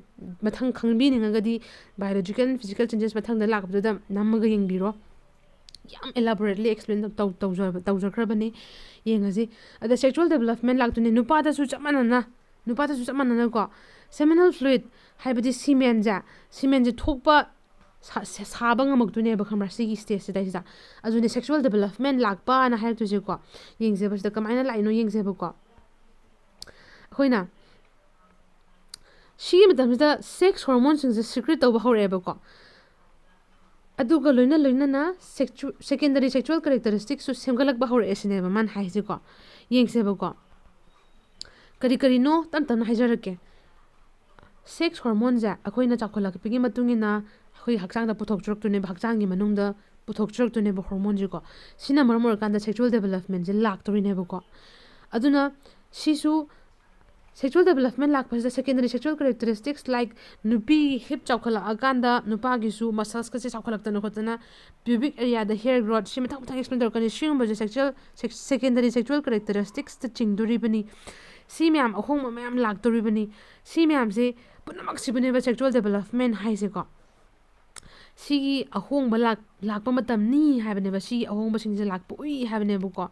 ꯃꯊꯪ ꯈꯪꯕꯤꯅꯤꯡꯉꯒꯗꯤ biological and physical changes ꯃꯊꯪꯗ ꯂꯥꯛꯄꯗꯨꯗ ꯅꯝꯃꯒ ꯌꯦꯡꯕꯤꯔꯣ꯫ ꯌꯥꯝ elaborately explain ꯇꯧ- ꯇꯧꯖ- ꯇꯧꯖꯈ꯭ꯔꯕꯅꯤ꯫ ꯌꯦꯡꯉꯁꯤ꯫ ꯑꯗ sexual development ꯂꯥꯛꯇꯣꯏꯅꯦ, ꯅꯨꯄꯥꯗꯁꯨ ꯆꯞ ꯃꯥꯟꯅꯅ, ꯅꯨꯄꯥꯗꯁꯨ ꯆꯞ ꯃꯥꯟꯅꯅꯀꯣ꯫ Seminal fluid ꯍꯥꯏꯕꯗꯤ semenꯁꯦ, semenꯁꯦ ꯊꯣꯛꯄ ꯁꯥ- ꯁꯥ- ꯁꯥꯕ ꯉꯝꯃꯛꯇꯣꯏꯅꯦꯕ, ꯈꯪꯕ꯭ꯔꯥ? ꯁꯤꯒꯤ stageꯁꯤꯗꯩꯁꯤꯗ꯫ ꯑꯗꯨꯅꯦ sexual development ꯂꯥꯛꯄꯅ ꯍꯥꯏꯔꯛꯇꯣꯏꯁꯦꯀꯣ꯫ ꯌꯦꯡꯁꯦꯕ ꯁꯤꯗ ꯀꯃꯥꯏꯅ ꯂꯥꯛꯏꯅꯣ ꯌꯦꯡꯁꯦꯕꯀꯣ꯫ ꯑꯩꯈꯣꯏꯅ ꯁꯤꯒꯤ ꯃꯇꯝꯁꯤꯗ sex hormoneꯁꯤꯡꯁꯦ secrete ꯇꯧꯕ ꯍꯧꯔꯛꯑꯦꯕꯀꯣ꯫ ꯑꯗꯨꯒ ꯂꯣꯏꯅ ꯂꯣꯏꯅꯅ sexu- secondary sexual characteristicsꯁꯨ ꯁꯦꯝꯒꯠꯂꯛꯄ ꯍꯧꯔꯛꯑꯦ ꯁꯤꯅꯦꯕ ꯃꯥꯅ ꯍꯥꯏꯁꯦꯀꯣ꯫ ꯌꯦꯡꯁꯦꯕꯀꯣ꯫ ꯀꯔꯤ ꯀꯔꯤꯅꯣ ꯇꯞ ꯇꯞꯅ ꯍꯥꯏꯖꯔꯛꯀꯦ꯫ Sex hormoneꯁꯦ ꯑꯩꯈꯣꯏꯅ ꯆꯥꯎꯈꯠꯂꯛꯄꯒꯤ ꯃꯇꯨꯡ ꯏꯟꯅ ꯑꯩꯈꯣꯏꯒꯤ ꯍꯛꯆꯥꯡꯗ ꯄꯨꯊꯣꯛꯆꯔꯛꯇꯣꯏꯅꯦꯕ, ꯍꯛꯆꯥꯡꯒꯤ ꯃꯅꯨꯡꯗ ꯄꯨꯊꯣꯛꯆꯔꯛꯇꯣꯏꯅꯦꯕ hormoneꯁꯦꯀꯣ꯫ ꯁꯤꯅ ꯃꯔꯝ ꯑꯣꯏꯔꯀꯥꯟꯗ sexual developmentꯁꯦ ꯂꯥꯛꯇꯣꯔꯤꯅꯦꯕꯀꯣ꯫ ꯑꯗꯨꯅ ꯁꯤꯁꯨ sexual development ꯂꯥꯛꯄꯁꯤꯗ secondary sexual characteristics like ꯅꯨꯄꯤ hip ꯆꯥꯎꯈꯠꯂꯛꯑꯀꯥꯟꯗ ꯅꯨꯄꯥꯒꯤꯁꯨ musclesꯀꯁꯦ ꯆꯥꯎꯈꯠꯂꯛꯇꯅ ꯈꯣꯠꯇꯅ pubic areaꯗ hair growth, ꯁꯤ ꯃꯊꯪ ꯃꯊꯪ explain ꯇꯧꯔꯛꯀꯅꯤ꯫ ꯁꯤꯒꯨꯝꯕꯁꯦ sexual sex- secondary sexual characteristicsꯇ ꯆꯤꯡꯗꯣꯔꯤꯕꯅꯤ꯫ ꯁꯤ ꯃꯌꯥꯝ ꯑꯍꯣꯡꯕ ꯃꯌꯥꯝ ꯂꯥꯛꯇꯣꯔꯤꯕꯅꯤ꯫ ꯁꯤ ꯃꯌꯥꯝꯁꯦ ꯄꯨꯝꯅꯃꯛꯁꯤꯕꯨꯅꯦꯕ sexual development ꯍꯥꯏꯁꯦꯀꯣ꯫ ꯁꯤꯒꯤ ꯑꯍꯣꯡꯕ ꯂꯥꯛ- ꯂꯥꯛꯄ ꯃꯇꯝꯅꯤ ꯍꯥꯏꯕꯅꯦꯕ꯫ ꯁꯤꯒꯤ ꯑꯍꯣꯡꯕꯁꯤꯡꯁꯦ ꯂꯥꯛꯄ ꯎꯏ ꯍꯥꯏꯕꯅꯦꯕꯀꯣ꯫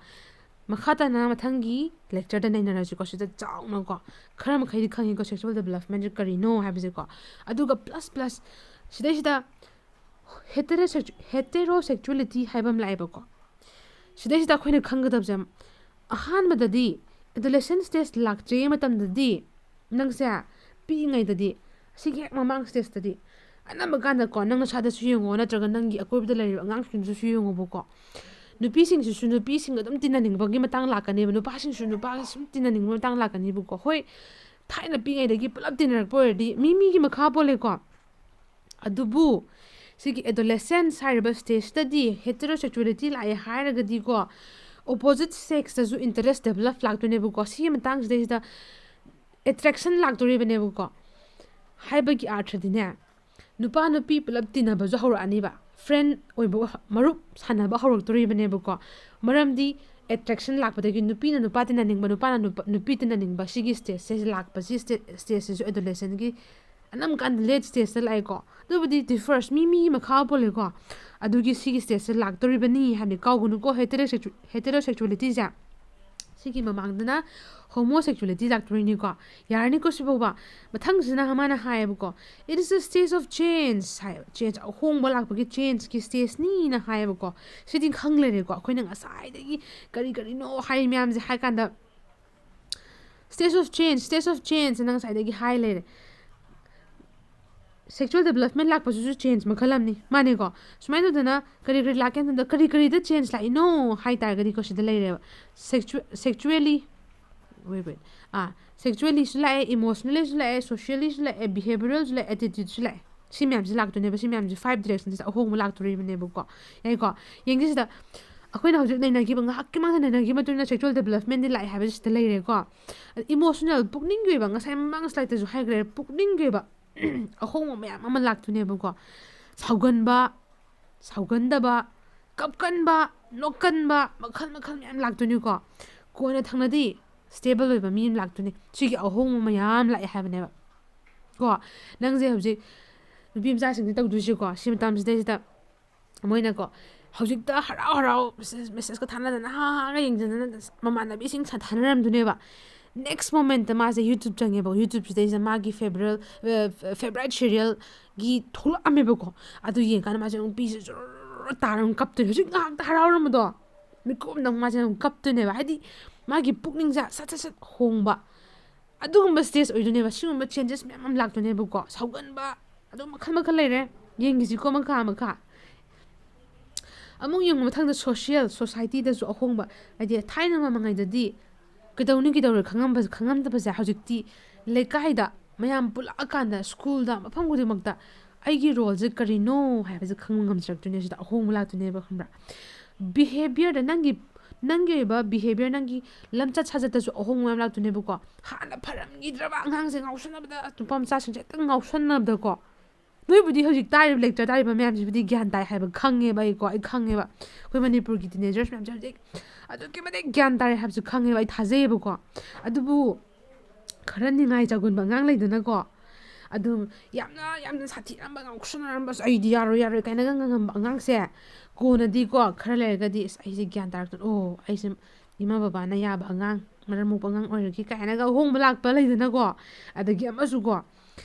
ꯃꯈꯥ ꯇꯥꯅ ꯃꯊꯪꯒꯤ lectureꯗ ꯅꯩꯅꯔꯁꯤꯀꯣ꯫ ꯁꯤꯗ ꯆꯥꯎꯅꯀꯣ, ꯈꯔ ꯃꯈꯩꯗꯤ ꯈꯪꯉꯤꯀꯣ sexual developmentꯁꯦ ꯀꯔꯤꯅꯣ ꯍꯥꯏꯕꯁꯦꯀꯣ꯫ ꯑꯗꯨꯒ plus plus ꯁꯤꯗꯩꯁꯤꯗ heterosexu- heterosexuality ꯍꯥꯏꯕ ꯑꯃ ꯂꯥꯛꯑꯦꯕꯀꯣ꯫ ꯁꯤꯗꯩꯁꯤꯗ ꯑꯩꯈꯣꯏꯅ ꯈꯪꯒꯗꯕꯁꯦ, ꯑꯍꯥꯟꯕꯗꯗꯤ adolescent stage ꯂꯥꯛꯇ꯭ꯔꯤꯉꯩ ꯃꯇꯝꯗꯗꯤ ꯅꯪꯁꯦ ꯄꯤꯛꯏꯉꯩꯗꯗꯤ, ꯁꯤꯒꯤ ꯍꯦꯛ ꯃꯃꯥꯡ stageꯇꯗꯤ ꯑꯅꯝꯕ ꯀꯥꯟꯗꯀꯣ, ꯅꯪ ꯅꯁꯥꯗꯁꯨ ꯌꯦꯡꯉꯣ, ꯅꯠꯇ꯭ꯔꯒ ꯅꯪꯒꯤ ꯑꯀꯣꯏꯕꯗ ꯂꯩꯔꯤꯕ ꯑꯉꯥꯡꯁꯤꯡꯗꯁꯨ ꯌꯦꯡꯉꯣꯕꯀꯣ꯫ ꯅꯨꯄꯤꯁꯤꯡꯁꯤꯁꯨ ꯅꯨꯄꯤꯁꯤꯡꯒ ꯑꯗꯨꯝ ꯇꯤꯟꯅꯅꯤꯡꯕꯒꯤ ꯃꯇꯥꯡ ꯂꯥꯛꯀꯅꯦꯕ, ꯅꯨꯄꯥꯁꯤꯡꯁꯨ ꯅꯨꯄꯥꯒ ꯁꯨꯝ ꯇꯤꯟꯅꯅꯤꯡꯕꯒꯤ ꯃꯇꯥꯡ ꯂꯥꯛꯀꯅꯤꯕꯀꯣ꯫ ꯍꯣꯏ, ꯊꯥꯏꯅ ꯄꯤꯛꯏꯉꯩꯗꯒꯤ ꯄꯨꯂꯞ ꯇꯤꯟꯅꯔꯛꯄ ꯑꯣꯏꯔꯗꯤ ꯃꯤ ꯃꯤꯒꯤ ꯃꯈꯥ ꯄꯣꯜꯂꯦꯀꯣ꯫ ꯑꯗꯨꯕꯨ ꯁꯤꯒꯤ adolescence ꯍꯥꯏꯔꯤꯕ stageꯇꯗꯤ heterosexuality ꯂꯥꯛꯑꯦ ꯍꯥꯏꯔꯒꯗꯤꯀꯣ, opposite sexꯇꯁꯨ interest develop ꯂꯥꯛꯇꯣꯏꯅꯦꯕꯀꯣ꯫ ꯁꯤꯒꯤ ꯃꯇꯥꯡꯁꯤꯗꯩꯁꯤꯗ attraction ꯂꯥꯛꯇꯣꯔꯤꯕꯅꯦꯕꯀꯣ꯫ ꯍꯥꯏꯕꯒꯤ ꯑꯥꯔꯊꯗꯤꯅꯦ, ꯅꯨꯄꯥ ꯅꯨꯄꯤ ꯄꯨꯂꯞ ꯇꯤꯟꯅꯕꯁꯨ ꯍꯧꯔꯛꯑꯅꯤꯕ, friend ꯑꯣꯏꯕ, ꯃꯔꯨꯞ ꯁꯥꯟꯅꯕ ꯍꯧꯔꯛꯇꯣꯔꯤꯕꯅꯦꯕꯀꯣ꯫ ꯃꯔꯝꯗꯤ ꯑꯦꯇ꯭ꯔꯦꯛꯁꯟ ꯂꯥꯛꯄꯗꯒꯤ ꯅꯨꯄꯤꯅ ꯅꯨꯄꯥ ꯇꯤꯟꯅꯅꯤꯡꯕ, ꯅꯨꯄꯥꯅ ꯅꯨꯄꯥ, ꯅꯨꯄꯤ ꯇꯤꯟꯅꯅꯤꯡꯕ, ꯁꯤꯒꯤ ꯁ꯭ꯇꯦꯖꯁꯦ ꯂꯥꯛꯄ, ꯁꯤ ꯁ꯭ꯇꯦ-, ꯁ꯭ꯇꯦꯖꯁꯤꯁꯨ ꯑꯦꯗꯣꯂꯦꯁꯟꯒꯤ ꯑꯅꯝꯕ ꯀꯥꯟꯗ ꯂꯦꯠ ꯁ꯭ꯇꯦꯖꯇ ꯂꯥꯛꯑꯦꯀꯣ꯫ ꯑꯗꯨꯕꯨꯗꯤ ꯗꯤꯐꯔꯁ, ꯃꯤ ꯃꯤꯒꯤ ꯃꯈꯥ ꯄꯣꯜꯂꯦꯀꯣ꯫ ꯑꯗꯨꯒꯤ ꯁꯤꯒꯤ ꯁ꯭ꯇꯦꯖꯁꯦ ꯂꯥꯛꯇꯣꯔꯤꯕꯅꯤ ꯍꯥꯏꯕꯅꯤ꯫ ꯀꯥꯎꯒꯅꯨꯀꯣ, ꯍꯦꯇꯦꯔꯣꯁꯦꯛꯁꯨ-, ꯍꯦꯇꯦꯔꯣꯁꯦꯛꯁꯨꯋꯦꯂꯤꯇꯤꯁꯦ꯫ ꯁꯤꯒꯤ ꯃꯃꯥꯡꯗꯅ ꯍꯣꯃꯣꯁꯦꯛꯁꯨꯋꯦꯂꯤꯇꯤ ꯂꯥꯛꯇꯣꯔꯤꯅꯤꯀꯣ꯫ ꯌꯥꯔꯅꯤꯀꯣ ꯁꯤꯐꯥꯎꯕ꯫ ꯃꯊꯪꯁꯤꯅ ꯃꯥꯅ ꯍꯥꯏꯌꯦꯕꯀꯣ, "It is a stage of change" ꯍꯥꯏꯌꯦꯕ꯫ ꯆꯦꯟꯖ, ꯑꯍꯣꯡꯕ ꯂꯥꯛꯄꯒꯤ ꯆꯦꯟꯖꯀꯤ ꯁ꯭ꯇꯦꯖꯅꯤꯅ ꯍꯥꯏꯌꯦꯕꯀꯣ꯫ ꯁꯤꯗꯤ ꯈꯪ ꯂꯩꯔꯦꯀꯣ꯫ ꯑꯩꯈꯣꯏꯅ ꯉꯁꯥꯏꯗꯒꯤ ꯀꯔꯤ ꯀꯔꯤꯅꯣ ꯍꯥꯏ ꯃꯌꯥꯝꯁꯦ ꯍꯥꯏ ꯀꯥꯟꯗ, "Stage of change, stage of change" ꯅ ꯉꯁꯥꯏꯗꯒꯤ ꯍꯥꯏ ꯂꯩꯔꯦ꯫ ꯁꯦꯛꯁꯨꯋꯦꯜ ꯗꯦꯕꯂꯞꯃꯦꯟ ꯂꯥꯛꯄꯁꯤꯁꯨ ꯆꯦꯟꯖ ꯃꯈꯜ ꯑꯃꯅꯤ꯫ ꯃꯥꯅꯦꯀꯣ? ꯁꯨꯃꯥꯏꯅ ꯇꯧꯗꯅ ꯀꯔꯤ ꯀꯔꯤ ꯂꯥꯛꯀꯦ ꯍꯥꯏ ꯃꯇꯝꯗ, ꯀꯔꯤ ꯀꯔꯤꯗ ꯆꯦꯟꯖ ꯂꯥꯛꯏꯅꯣ ꯍꯥꯏ ꯇꯥꯔꯒꯗꯤꯀꯣ, ꯁꯤꯗ ꯂꯩꯔꯦꯕ꯫ Sexu-, sexually, wait, wait. ꯑꯥ, ꯁꯦꯛꯁꯨꯋꯦꯂꯤꯁꯨ ꯂꯥꯛꯑꯦ, ꯏꯃꯣꯁꯅꯦꯜꯂꯤꯁꯨ ꯂꯥꯛꯑꯦ, ꯁꯣꯁꯤꯌꯦꯜꯂꯤꯁꯨ ꯂꯥꯛꯑꯦ, ꯕꯤꯍꯦꯕꯤꯌꯔꯦꯜꯁꯨ ꯂꯥꯛꯑꯦ, ꯑꯦꯇꯤꯇ꯭ꯌꯨꯠꯁꯨ ꯂꯥꯛꯑꯦ꯫ ꯁꯤ ꯃꯌꯥꯝꯁꯦ ꯂꯥꯛꯇꯣꯏꯅꯦꯕ, ꯁꯤ ꯃꯌꯥꯝꯁꯦ ꯐꯥꯏꯚ ꯗꯤꯔꯦꯛꯁꯟꯁꯤꯗ ꯑꯍꯣꯡꯕ ꯂꯥꯛꯇꯣꯔꯤꯕꯅꯦꯕꯀꯣ꯫ ꯌꯥꯏꯀꯣ? ꯌꯦꯡꯁꯤ ꯁꯤꯗ꯫ ꯑꯩꯈꯣꯏꯅ ꯍꯧꯖꯤꯛ ꯅꯩꯅꯈꯤꯕ, ꯉꯥꯏꯍꯥꯛꯀꯤ ꯃꯥꯡꯗ ꯅꯩꯅꯈꯤꯕ ꯃꯇꯨꯡ ꯏꯟꯅ ꯁꯦꯛꯁꯨꯋꯦꯜ ꯗꯦꯕꯂꯞꯃꯦꯟꯗꯤ ꯂꯥꯛꯑꯦ ꯍꯥꯏꯕꯁꯤ ꯁꯤꯗ ꯂꯩꯔꯦꯀꯣ꯫ ꯏꯃꯣꯁꯅꯦꯜ, ꯄꯨꯛꯅꯤꯡꯒꯤ ꯑꯣꯏꯕ, ꯉꯁꯥꯏ ꯃꯃꯥꯡ ꯁ꯭ꯂꯥꯏꯗꯇꯁꯨ ꯍꯥꯏꯈ꯭ꯔꯦ, ꯄꯨꯛꯅꯤꯡꯒꯤ ꯑꯣꯏꯕ ꯑꯍꯣꯡꯕ ꯃꯌꯥꯝ ꯑꯃ ꯂꯥꯛꯇꯣꯏꯅꯦꯕꯀꯣ꯫ ꯁꯥꯎꯒꯟꯕ, ꯁꯥꯎꯒꯟꯗꯕ, ꯀꯞꯀꯟꯕ, ꯅꯣꯛꯀꯟꯕ, ꯃꯈꯜ ꯃꯈꯜ ꯃꯌꯥꯝ ꯂꯥꯛꯇꯣꯏꯅꯤꯀꯣ꯫ ꯀꯣꯟꯅ ꯊꯪꯅꯗꯤ ꯁ꯭ꯇꯦꯕꯜ ꯑꯣꯏꯕ ꯃꯤ ꯑꯃ ꯂꯥꯛꯇꯣꯏꯅꯤ꯫ ꯁꯤꯒꯤ ꯑꯍꯣꯡꯕ ꯃꯌꯥꯝ ꯂꯥꯛꯑꯦ ꯍꯥꯏꯕꯅꯦꯕ꯫ ꯀꯣ, ꯅꯪꯁꯦ ꯍꯧꯖꯤꯛ ꯅꯨꯄꯤ ꯃꯆꯥꯁꯤꯡꯁꯦ ꯇꯧꯗꯣꯏꯁꯦꯀꯣ, ꯁꯤ ꯃꯇꯝꯁꯤꯗꯩꯁꯤꯗ ꯃꯣꯏꯅꯀꯣ, ꯍꯧꯖꯤꯛꯇ ꯍꯔꯥꯎ ꯍꯔꯥꯎ ꯃꯦꯁꯦꯖ, ꯃꯦꯁꯦꯖꯀ ꯊꯥꯅꯗꯅ ꯍꯥ ꯍꯥꯒ ꯌꯦꯡꯖꯗꯅ ꯃꯃꯥꯟꯅꯕꯤꯁꯤꯡ ꯁꯥ-, ꯊꯥꯅꯔꯝꯗꯣꯏꯅꯦꯕ꯫ ꯅꯦꯛꯁ ꯃꯣꯃꯦꯟꯠꯇ ꯃꯥꯁꯦ YouTube ꯆꯪꯉꯦꯕ, YouTubeꯁꯤꯗꯩꯁꯤꯗ ꯃꯥꯒꯤ ꯐꯦꯕꯔꯦꯜ, ꯑ, ꯐꯦꯕꯔꯥꯏꯠ ꯁꯤꯔꯤꯌꯦꯜꯒꯤ ꯊꯣꯛꯂꯛꯑꯝꯃꯦꯕꯀꯣ꯫ ꯑꯗꯨ ꯌꯦꯡꯀꯥꯟꯗ ꯃꯥꯁꯦ ꯑꯃꯨꯛ ꯄꯤꯁꯦ ꯖꯣꯔ ꯇꯥꯔ ꯑꯃꯨꯛ ꯀꯞꯇꯣꯏꯅꯦ꯫ ꯍꯧꯖꯤꯛ ꯉꯥꯏꯍꯥꯛꯇ ꯍꯔꯥꯎꯔꯝꯕꯗꯣ, ꯃꯤꯀꯨꯞ ꯑꯃꯗ ꯑꯃꯨꯛ ꯃꯥꯁꯦ ꯑꯃꯨꯛ ꯀꯞꯇꯣꯏꯅꯦꯕ꯫ ꯍꯥꯏꯗꯤ ꯃꯥꯒꯤ ꯄꯨꯛꯅꯤꯡꯁꯦ ꯁꯠ ꯁꯠ ꯁꯠ ꯍꯣꯡꯕ꯫ ꯑꯗꯨꯒꯨꯝꯕ ꯁ꯭ꯇꯦꯖ ꯑꯣꯏꯗꯣꯏꯅꯦꯕ꯫ ꯁꯤꯒꯨꯝꯕ ꯆꯦꯟꯖꯦꯁ ꯃꯌꯥꯝ ꯑꯃ ꯂꯥꯛꯇꯣꯏꯅꯦꯕꯀꯣ꯫ ꯁꯥꯎꯒꯟꯕ, ꯑꯗꯨꯝ ꯃꯈꯜ ꯃꯈꯜ ꯂꯩꯔꯦ꯫ ꯌꯦꯡꯈꯤꯁꯤꯀꯣ ꯃꯈꯥ ꯃꯈꯥ꯫ ꯑꯃꯨꯛ ꯌꯦꯡꯉꯨ ꯃꯊꯪꯗ ꯁꯣꯁꯤꯌꯦꯜ, ꯁꯣꯁꯥꯏꯇꯤꯗꯁꯨ ꯑꯍꯣꯡꯕ꯫ ꯍꯥꯏꯗꯤ ꯊꯥꯏꯅ ꯃꯃꯥꯡꯉꯩꯗꯗꯤ ꯀꯩꯗꯧꯅꯤ ꯀꯩꯗꯧꯔꯣꯏ ꯈꯪꯉꯝꯕ-, ꯈꯪꯉꯝꯗꯕꯁꯦ ꯍꯧꯖꯤꯛꯇꯤ ꯂꯩꯀꯥꯏꯗ ꯃꯌꯥꯝ ꯄꯨꯜꯂꯛꯑꯀꯥꯟꯗ ꯁ꯭ꯀꯨꯜꯗ ꯃꯐꯝ ꯈꯨꯗꯤꯡꯃꯛꯇ ꯑꯩꯒꯤ ꯔꯣꯜꯁꯦ ꯀꯔꯤꯅꯣ ꯍꯥꯏꯕꯁꯦ ꯈꯪꯕ ꯉꯝꯖꯔꯛꯇꯣꯏꯅꯦ꯫ ꯁꯤꯗ ꯑꯍꯣꯡꯕ ꯂꯥꯛꯇꯣꯏꯅꯦꯕ, ꯈꯪꯕ꯭ꯔꯥ? ꯕꯤꯍꯦꯕꯤꯌꯔꯗ ꯅꯪꯒꯤ, ꯅꯪꯒꯤ ꯑꯣꯏꯕ ꯕꯤꯍꯦꯕꯤꯌꯔ, ꯅꯪꯒꯤ ꯂꯝꯆꯠ ꯁꯥꯖꯠꯇꯁꯨ ꯑꯍꯣꯡꯕ ꯃꯌꯥꯝ ꯂꯥꯛꯇꯣꯏꯅꯦꯕꯀꯣ꯫ ꯍꯥꯟꯅ ꯐꯔꯝꯈꯤꯗ꯭ꯔꯕ ꯑꯉꯥꯡꯁꯦ ꯉꯥꯎꯁꯟꯅꯕꯗ, ꯅꯨꯄꯥ ꯃꯆꯥꯁꯤꯡꯁꯦ ꯍꯦꯛꯇ ꯉꯥꯎꯁꯟꯅꯕꯗꯀꯣ꯫ ꯅꯣꯏꯕꯨꯗꯤ ꯍꯧꯖꯤꯛ ꯇꯥꯔꯤꯕ, lecture ꯇꯥꯔꯤꯕ ꯃꯌꯥꯝꯁꯤꯕꯨꯗꯤ ꯒ꯭ꯌꯥꯟ ꯇꯥꯏ ꯍꯥꯏꯕ ꯈꯪꯉꯦꯕ ꯑꯩꯀꯣ꯫ ꯑꯩ ꯈꯪꯉꯦꯕ ꯑꯩꯈꯣꯏ ꯃꯅꯤꯄꯨꯔꯒꯤ teenagers ꯃꯌꯥꯝꯁꯦ ꯍꯧꯖꯤꯛ ꯑꯗꯨꯛꯀꯤ ꯃꯇꯤꯛ ꯒ꯭ꯌꯥꯟ ꯇꯥꯔꯦ ꯍꯥꯏꯕꯁꯨ ꯈꯪꯉꯦꯕ, ꯑꯩ ꯊꯥꯖꯩꯌꯦꯕꯀꯣ꯫ ꯑꯗꯨꯕꯨ ꯈꯔ ꯅꯤꯡꯉꯥꯏ ꯆꯥꯎꯒꯟꯕ ꯑꯉꯥꯡ ꯂꯩꯗꯅꯀꯣ, ꯑꯗꯨꯝ ꯌꯥꯝꯅ, ꯌꯥꯝꯅ ꯁꯥꯊꯤꯔꯝꯕ, ꯉꯥꯎꯁꯟꯅꯔꯝꯕ, "ꯑꯁ, ꯑꯩꯗꯤ ꯌꯥꯔꯣꯏ, ꯌꯥꯔꯣꯏ" ꯀꯥꯏꯅꯒ ꯉꯪꯉꯝꯕ ꯑꯉꯥꯡꯁꯦ, ꯀꯣꯟꯅꯗꯤꯀꯣ, ꯈꯔ ꯂꯩꯔꯒꯗꯤ, "ꯑꯁ, ꯑꯩꯁꯦ ꯒ꯭ꯌꯥꯟ ꯇꯥꯔꯛꯇꯅ, ꯑꯣ, ꯑꯩꯁꯦ ꯏꯃꯥ ꯕꯕꯥꯅ ꯌꯥꯕ ꯑꯉꯥꯡ, ꯃꯔꯝ ꯃꯣꯛꯄ ꯑꯉꯥꯡ ꯑꯣꯏꯔꯒꯦ" ꯀꯥꯏꯅꯒ ꯑꯍꯣꯡꯕ ꯂꯥꯛꯄ ꯂꯩꯗꯅꯀꯣ꯫ ꯑꯗꯒꯤ ꯑꯃꯁꯨꯀꯣ,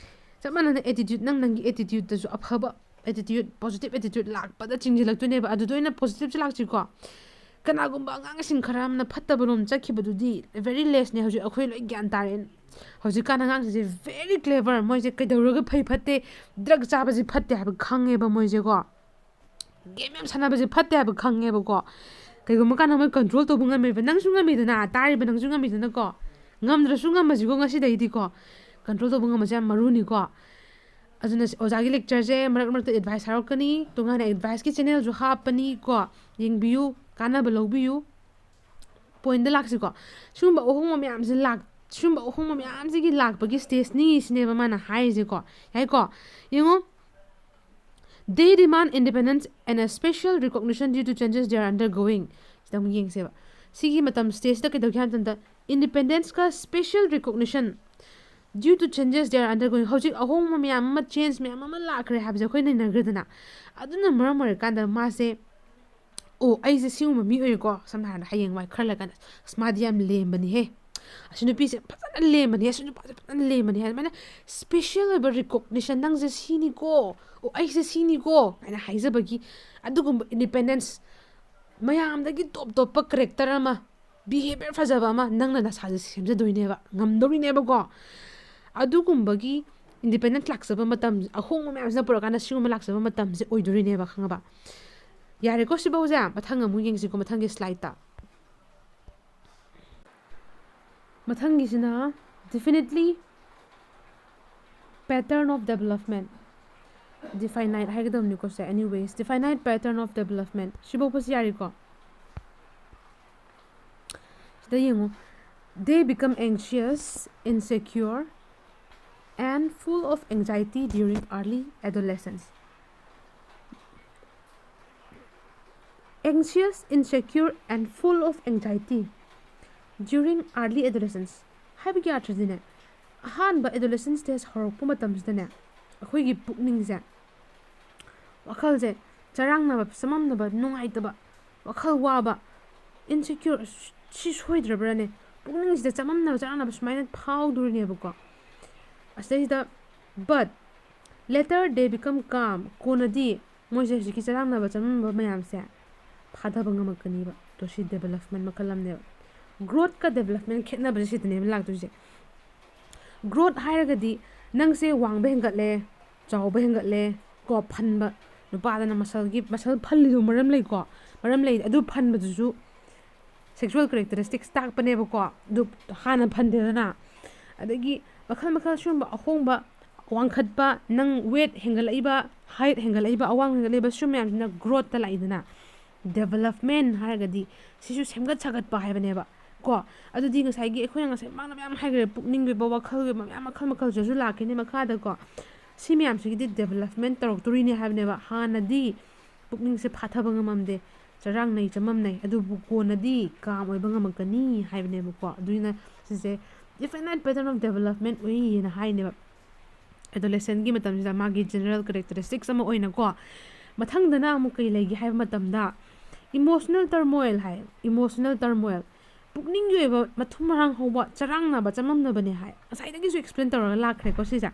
ꯆꯞ ꯃꯥꯟꯅꯅ attitude, ꯅꯪ ꯅꯪꯒꯤ attitudeꯇꯁꯨ ꯑꯐꯕ attitude, positive attitude ꯂꯥꯛꯄꯗ ꯆꯤꯡꯁꯤꯜꯂꯛꯇꯣꯏꯅꯦꯕ꯫ ꯑꯗꯨꯗ ꯑꯣꯏꯅ positiveꯁꯦ ꯂꯥꯛꯁꯤꯀꯣ꯫ ꯀꯅꯥꯒꯨꯝꯕ ꯑꯉꯥꯡꯁꯤꯡ ꯈꯔ ꯑꯃꯅ ꯐꯠꯇꯕ ꯂꯣꯝ ꯆꯠꯈꯤꯕꯗꯨꯗꯤ very lessꯅꯦ, ꯍꯧꯖꯤꯛ ꯑꯩꯈꯣꯏ ꯂꯣꯏ ꯒ꯭ꯌꯥꯟ ꯇꯥꯔꯦ꯫ ꯍꯧꯖꯤꯛꯀꯥꯟ ꯑꯉꯥꯡꯁꯤꯡꯁꯦ very clever, ꯃꯣꯏꯁꯦ ꯀꯩꯗꯧꯔꯒ ꯐꯩ ꯐꯠꯇꯦ, drug ꯆꯥꯕꯁꯦ ꯐꯠꯇꯦ ꯍꯥꯏꯕ ꯈꯪꯉꯦꯕ ꯃꯣꯏꯁꯦꯀꯣ, game ꯌꯥꯝ ꯁꯥꯟꯅꯕꯁꯦ ꯐꯠꯇꯦ ꯍꯥꯏꯕ ꯈꯪꯉꯦꯕꯀꯣ꯫ ꯀꯩꯒꯨꯝꯕ ꯀꯥꯟꯗ ꯃꯣꯏ control ꯇꯧꯕ ꯉꯝꯃꯦꯕ, ꯅꯪꯁꯨ ꯉꯝꯃꯤꯗꯅ, ꯇꯥꯔꯤꯕ ꯅꯪꯁꯨ ꯉꯝꯃꯤꯗꯅꯀꯣ꯫ ꯉꯝꯗ꯭ꯔꯁꯨ ꯉꯝꯃꯁꯤꯀꯣ, ꯉꯁꯤꯗꯩꯗꯤꯀꯣ control ꯇꯧꯕ ꯉꯝꯕꯁꯦ ꯌꯥꯝ ꯃꯔꯨꯅꯤꯀꯣ꯫ ꯑꯗꯨꯅ ꯑꯣꯖꯥꯒꯤ lectureꯁꯦ ꯃꯔꯛ ꯃꯔꯛꯇ advice ꯍꯥꯏꯔꯛꯀꯅꯤ, ꯇꯣꯉꯥꯟꯅ adviceꯀꯤ channelꯁꯨ ꯍꯥꯞꯄꯅꯤꯀꯣ, ꯌꯦꯡꯕꯤꯌꯨ, ꯀꯥꯟꯅꯕ ꯂꯧꯕꯤꯌꯨ꯫ Pointꯇ ꯂꯥꯛꯁꯤꯀꯣ꯫ ꯁꯤꯒꯨꯝꯕ ꯑꯍꯣꯡꯕ ꯃꯌꯥꯝꯁꯦ ꯂꯥꯛ-, ꯁꯤꯒꯨꯝꯕ ꯑꯍꯣꯡꯕ ꯃꯌꯥꯝꯁꯤꯒꯤ ꯂꯥꯛꯄꯒꯤ stageꯅꯤ ꯁꯤꯅꯦꯕ ꯃꯥꯅ ꯍꯥꯏꯔꯤꯁꯦꯀꯣ꯫ ꯌꯥꯏꯀꯣ? ꯌꯦꯡꯉꯣ, "They demand independence and a special recognition due to changes they are undergoing"꯫ ꯁꯤꯗ ꯑꯃꯨꯛ ꯌꯦꯡꯁꯦꯕ꯫ ꯁꯤꯒꯤ ꯃꯇꯝ stageꯇ ꯀꯩꯗꯧꯒꯦ ꯍꯥꯏꯕ ꯃꯇꯝꯗ, independence ꯀ special recognition due to changes they are undergoing, ꯍꯧꯖꯤꯛ ꯑꯍꯣꯡꯕ ꯃꯌꯥꯝ ꯑꯃ, change ꯃꯌꯥꯝ ꯑꯃ ꯂꯥꯛꯈ꯭ꯔꯦ ꯍꯥꯏꯕꯁꯦ ꯑꯩꯈꯣꯏ ꯅꯩꯅꯈ꯭ꯔꯦꯗꯅ꯫ ꯑꯗꯨꯅ ꯃꯔꯝ ꯑꯣꯏꯔꯀꯥꯟꯗ ꯃꯥꯁꯦ, "ꯑꯣ, ꯑꯩꯁꯦ ꯁꯤꯒꯨꯝꯕ ꯃꯤ ꯑꯣꯏꯔꯦꯀꯣ", ꯁꯝꯅ ꯍꯥꯏꯔꯕꯗ ꯍꯌꯦꯡꯋꯥꯏ ꯈꯔ ꯂꯩꯔꯀꯥꯟꯗ, "ꯑꯁ, ꯃꯥꯗꯤ ꯌꯥꯝ ꯂꯦꯝꯕꯅꯤꯍꯦ, ꯑꯁꯤ ꯅꯨꯄꯤꯁꯦ ꯐꯖꯅ ꯂꯦꯝꯕꯅꯤꯍꯦ, ꯑꯁꯤ ꯅꯨꯄꯥꯁꯦ ꯐꯖꯅ ꯂꯦꯝꯕꯅꯤꯍꯦ", ꯑꯗꯨꯃꯥꯏꯅ special ꯑꯣꯏꯕ recognition, "ꯅꯪꯁꯦ ꯁꯤꯅꯤꯀꯣ, ꯑꯣ, ꯑꯩꯁꯦ ꯁꯤꯅꯤꯀꯣ" ꯍꯥꯏꯅ ꯍꯥꯏꯖꯕꯒꯤ ꯑꯗꯨꯒꯨꯝꯕ independence, ꯃꯌꯥꯝꯗꯒꯤ top ꯇꯣꯞꯄ character ꯑꯃ, behaviour ꯐꯖꯕ ꯑꯃ ꯅꯪꯅ ꯅꯁꯥꯁꯦ ꯁꯦꯝꯖꯗꯣꯏꯅꯦꯕ, ꯉꯝꯗꯧꯔꯤꯅꯦꯕꯀꯣ꯫ ꯑꯗꯨꯒꯨꯝꯕꯒꯤ independence ꯂꯥꯛꯆꯕ ꯃꯇꯝ, ꯑꯍꯣꯡꯕ ꯃꯌꯥꯝꯁꯤꯅ ꯄꯨꯔꯛꯀꯥꯟꯗ ꯁꯤꯒꯨꯝꯕ ꯂꯥꯛꯆꯕ ꯃꯇꯝꯁꯦ ꯑꯣꯏꯗꯣꯔꯤꯅꯦꯕ, ꯈꯪꯉꯕ? ꯌꯥꯔꯦꯀꯣ ꯁꯤꯐꯥꯎꯁꯦ? ꯃꯊꯪ ꯑꯃꯨꯛ ꯌꯦꯡꯁꯤꯀꯣ, ꯃꯊꯪꯒꯤ slideꯇ꯫ ꯃꯊꯪꯒꯤꯁꯤꯅ definitely pattern of development, definite ꯍꯥꯏꯒꯗꯕꯅꯤꯀꯣ say, anyways, definite pattern of development, ꯁꯤꯐꯥꯎꯕꯁꯤ ꯌꯥꯔꯦꯀꯣ꯫ ꯁꯤꯗ ꯌꯦꯡꯉꯨ, "They become anxious, insecure, and full of anxiety during early adolescence. Anxious, insecure and full of anxiety during early adolescence ꯍꯥꯏꯕꯒꯤ ꯑꯥꯔꯊꯗꯤꯅꯦ, ꯑꯍꯥꯟꯕ adolescence stage ꯍꯧꯔꯛꯄ ꯃꯇꯝꯁꯤꯗꯅꯦ, ꯑꯩꯈꯣꯏꯒꯤ ꯄꯨꯛꯅꯤꯡꯁꯦ, ꯋꯥꯈꯜꯁꯦ ꯆꯔꯥꯡꯅꯕ, ꯆꯃꯝꯅꯕ, ꯅꯨꯡꯉꯥꯏꯇꯕ, ꯋꯥꯈꯜ ꯋꯥꯕ, insecure, "ꯑꯁ, ꯁꯤ ꯁꯣꯏꯗ꯭ꯔꯕ꯭ꯔꯥꯅꯦ?" ꯄꯨꯛꯅꯤꯡꯁꯤꯗ ꯆꯃꯝꯅꯕ, ꯆꯔꯥꯡꯅꯕ ꯁꯨꯃꯥꯏꯅ ꯐꯥꯎꯗꯣꯔꯤꯅꯦꯕꯀꯣ꯫ ꯑꯁꯤꯗꯩꯁꯤꯗ, but later they become calm, ꯀꯣꯟꯅꯗꯤ ꯃꯣꯏꯁꯦ ꯍꯧꯖꯤꯛꯀꯤ ꯆꯔꯥꯡꯅꯕ, ꯆꯃꯝꯅꯕ ꯃꯌꯥꯝꯁꯦ ꯐꯥꯊꯕ ꯉꯝꯃꯛꯀꯅꯤꯕ꯫ ꯑꯗꯣ ꯁꯤ development ꯃꯈꯜ ꯑꯃꯅꯦꯕ꯫ Growthꯀ development ꯈꯦꯠꯅꯕꯁꯦ ꯁꯤꯗꯅꯦꯕ ꯂꯥꯛꯇꯣꯏꯁꯦ꯫ Growth ꯍꯥꯏꯔꯒꯗꯤ ꯅꯪꯁꯦ ꯋꯥꯡꯕ ꯍꯦꯟꯒꯠꯂꯦ, ꯆꯥꯎꯕ ꯍꯦꯟꯒꯠꯂꯦ, ꯀꯣ, ꯐꯟꯕ, ꯅꯨꯄꯥꯗꯅ muscleꯒꯤ, muscle ꯐꯜꯂꯤꯗꯣ ꯃꯔꯝ ꯂꯩꯀꯣ, ꯃꯔꯝ ꯂꯩ꯫ ꯑꯗꯨ ꯐꯟꯕꯗꯨꯁꯨ sexual characteristics ꯇꯥꯛꯄꯅꯦꯕꯀꯣ꯫ ꯑꯗꯨ ꯍꯥꯟꯅ ꯐꯟꯗꯦꯗꯅ, ꯑꯗꯒꯤ ꯃꯈꯜ ꯃꯈꯜ ꯁꯤꯒꯨꯝꯕ ꯑꯍꯣꯡꯕ, ꯋꯥꯡꯈꯠꯄ, ꯅꯪ weight ꯍꯦꯟꯒꯠꯂꯛꯏꯕ, height ꯍꯦꯟꯒꯠꯂꯛꯏꯕ, ꯑꯋꯥꯡ ꯍꯦꯟꯒꯠꯂꯛꯏꯕ, ꯁꯤ ꯃꯌꯥꯝꯁꯤꯅ growthꯇ ꯂꯥꯛꯏꯗꯅ꯫ Development ꯍꯥꯏꯔꯒꯗꯤ ꯁꯤꯁꯨ ꯁꯦꯝꯒꯠ ꯁꯥꯒꯠꯄ ꯍꯥꯏꯕꯅꯦꯕ ꯀꯣ꯫ ꯑꯗꯨꯗꯤ ꯉꯁꯥꯏꯒꯤ ꯑꯩꯈꯣꯏꯅ ꯉꯁꯥꯏ ꯃꯃꯥꯡꯗ ꯃꯌꯥꯝ ꯍꯥꯏꯈ꯭ꯔꯦ, ꯄꯨꯛꯅꯤꯡꯒꯤ ꯑꯣꯏꯕ, ꯋꯥꯈꯜꯒꯤ ꯑꯣꯏꯕ ꯃꯌꯥꯝ ꯃꯈꯜ ꯃꯈꯜꯁꯤꯁꯨ ꯂꯥꯛꯈꯤꯅꯤ ꯃꯈꯥꯗꯀꯣ꯫ ꯁꯤ ꯃꯌꯥꯝꯁꯤꯒꯤꯗꯤ development ꯇꯧꯔꯛꯇꯣꯔꯤꯅꯦ ꯍꯥꯏꯕꯅꯦꯕ꯫ ꯍꯥꯟꯅꯗꯤ ꯄꯨꯛꯅꯤꯡꯁꯦ ꯐꯥꯊꯕ ꯉꯝꯃꯝꯗꯦ, ꯆꯔꯥꯡꯅꯩ ꯆꯃꯝꯅꯩ, ꯑꯗꯨꯕꯨ ꯀꯣꯟꯅꯗꯤ calm ꯑꯣꯏꯕ ꯉꯝꯃꯛꯀꯅꯤ ꯍꯥꯏꯕꯅꯦꯕꯀꯣ꯫ ꯑꯗꯨꯅ ꯁꯤꯁꯦ definite pattern of development ꯑꯣꯏꯌꯦꯅ ꯍꯥꯏꯅꯦꯕ꯫ Adolescentꯀꯤ ꯃꯇꯝꯁꯤꯗ ꯃꯥꯒꯤ general characteristics ꯑꯃ ꯑꯣꯏꯅꯀꯣ꯫ ꯃꯊꯪꯗꯅ ꯑꯃꯨꯛ ꯀꯩ ꯂꯩꯒꯦ ꯍꯥꯏꯕ ꯃꯇꯝꯗ, emotional turmoil ꯍꯥꯏ꯫ Emotional turmoil, ꯄꯨꯛꯅꯤꯡꯒꯤ ꯑꯣꯏꯕ ꯃꯊꯨꯝ ꯃꯔꯥꯡ ꯍꯧꯕ, ꯆꯔꯥꯡꯅꯕ, ꯆꯃꯝꯅꯕꯅꯦ ꯍꯥꯏ꯫ ꯉꯁꯥꯏꯗꯒꯤꯁꯨ explain ꯇꯧꯔꯒ ꯂꯥꯛꯈ꯭ꯔꯦꯀꯣ ꯁꯤꯁꯦ꯫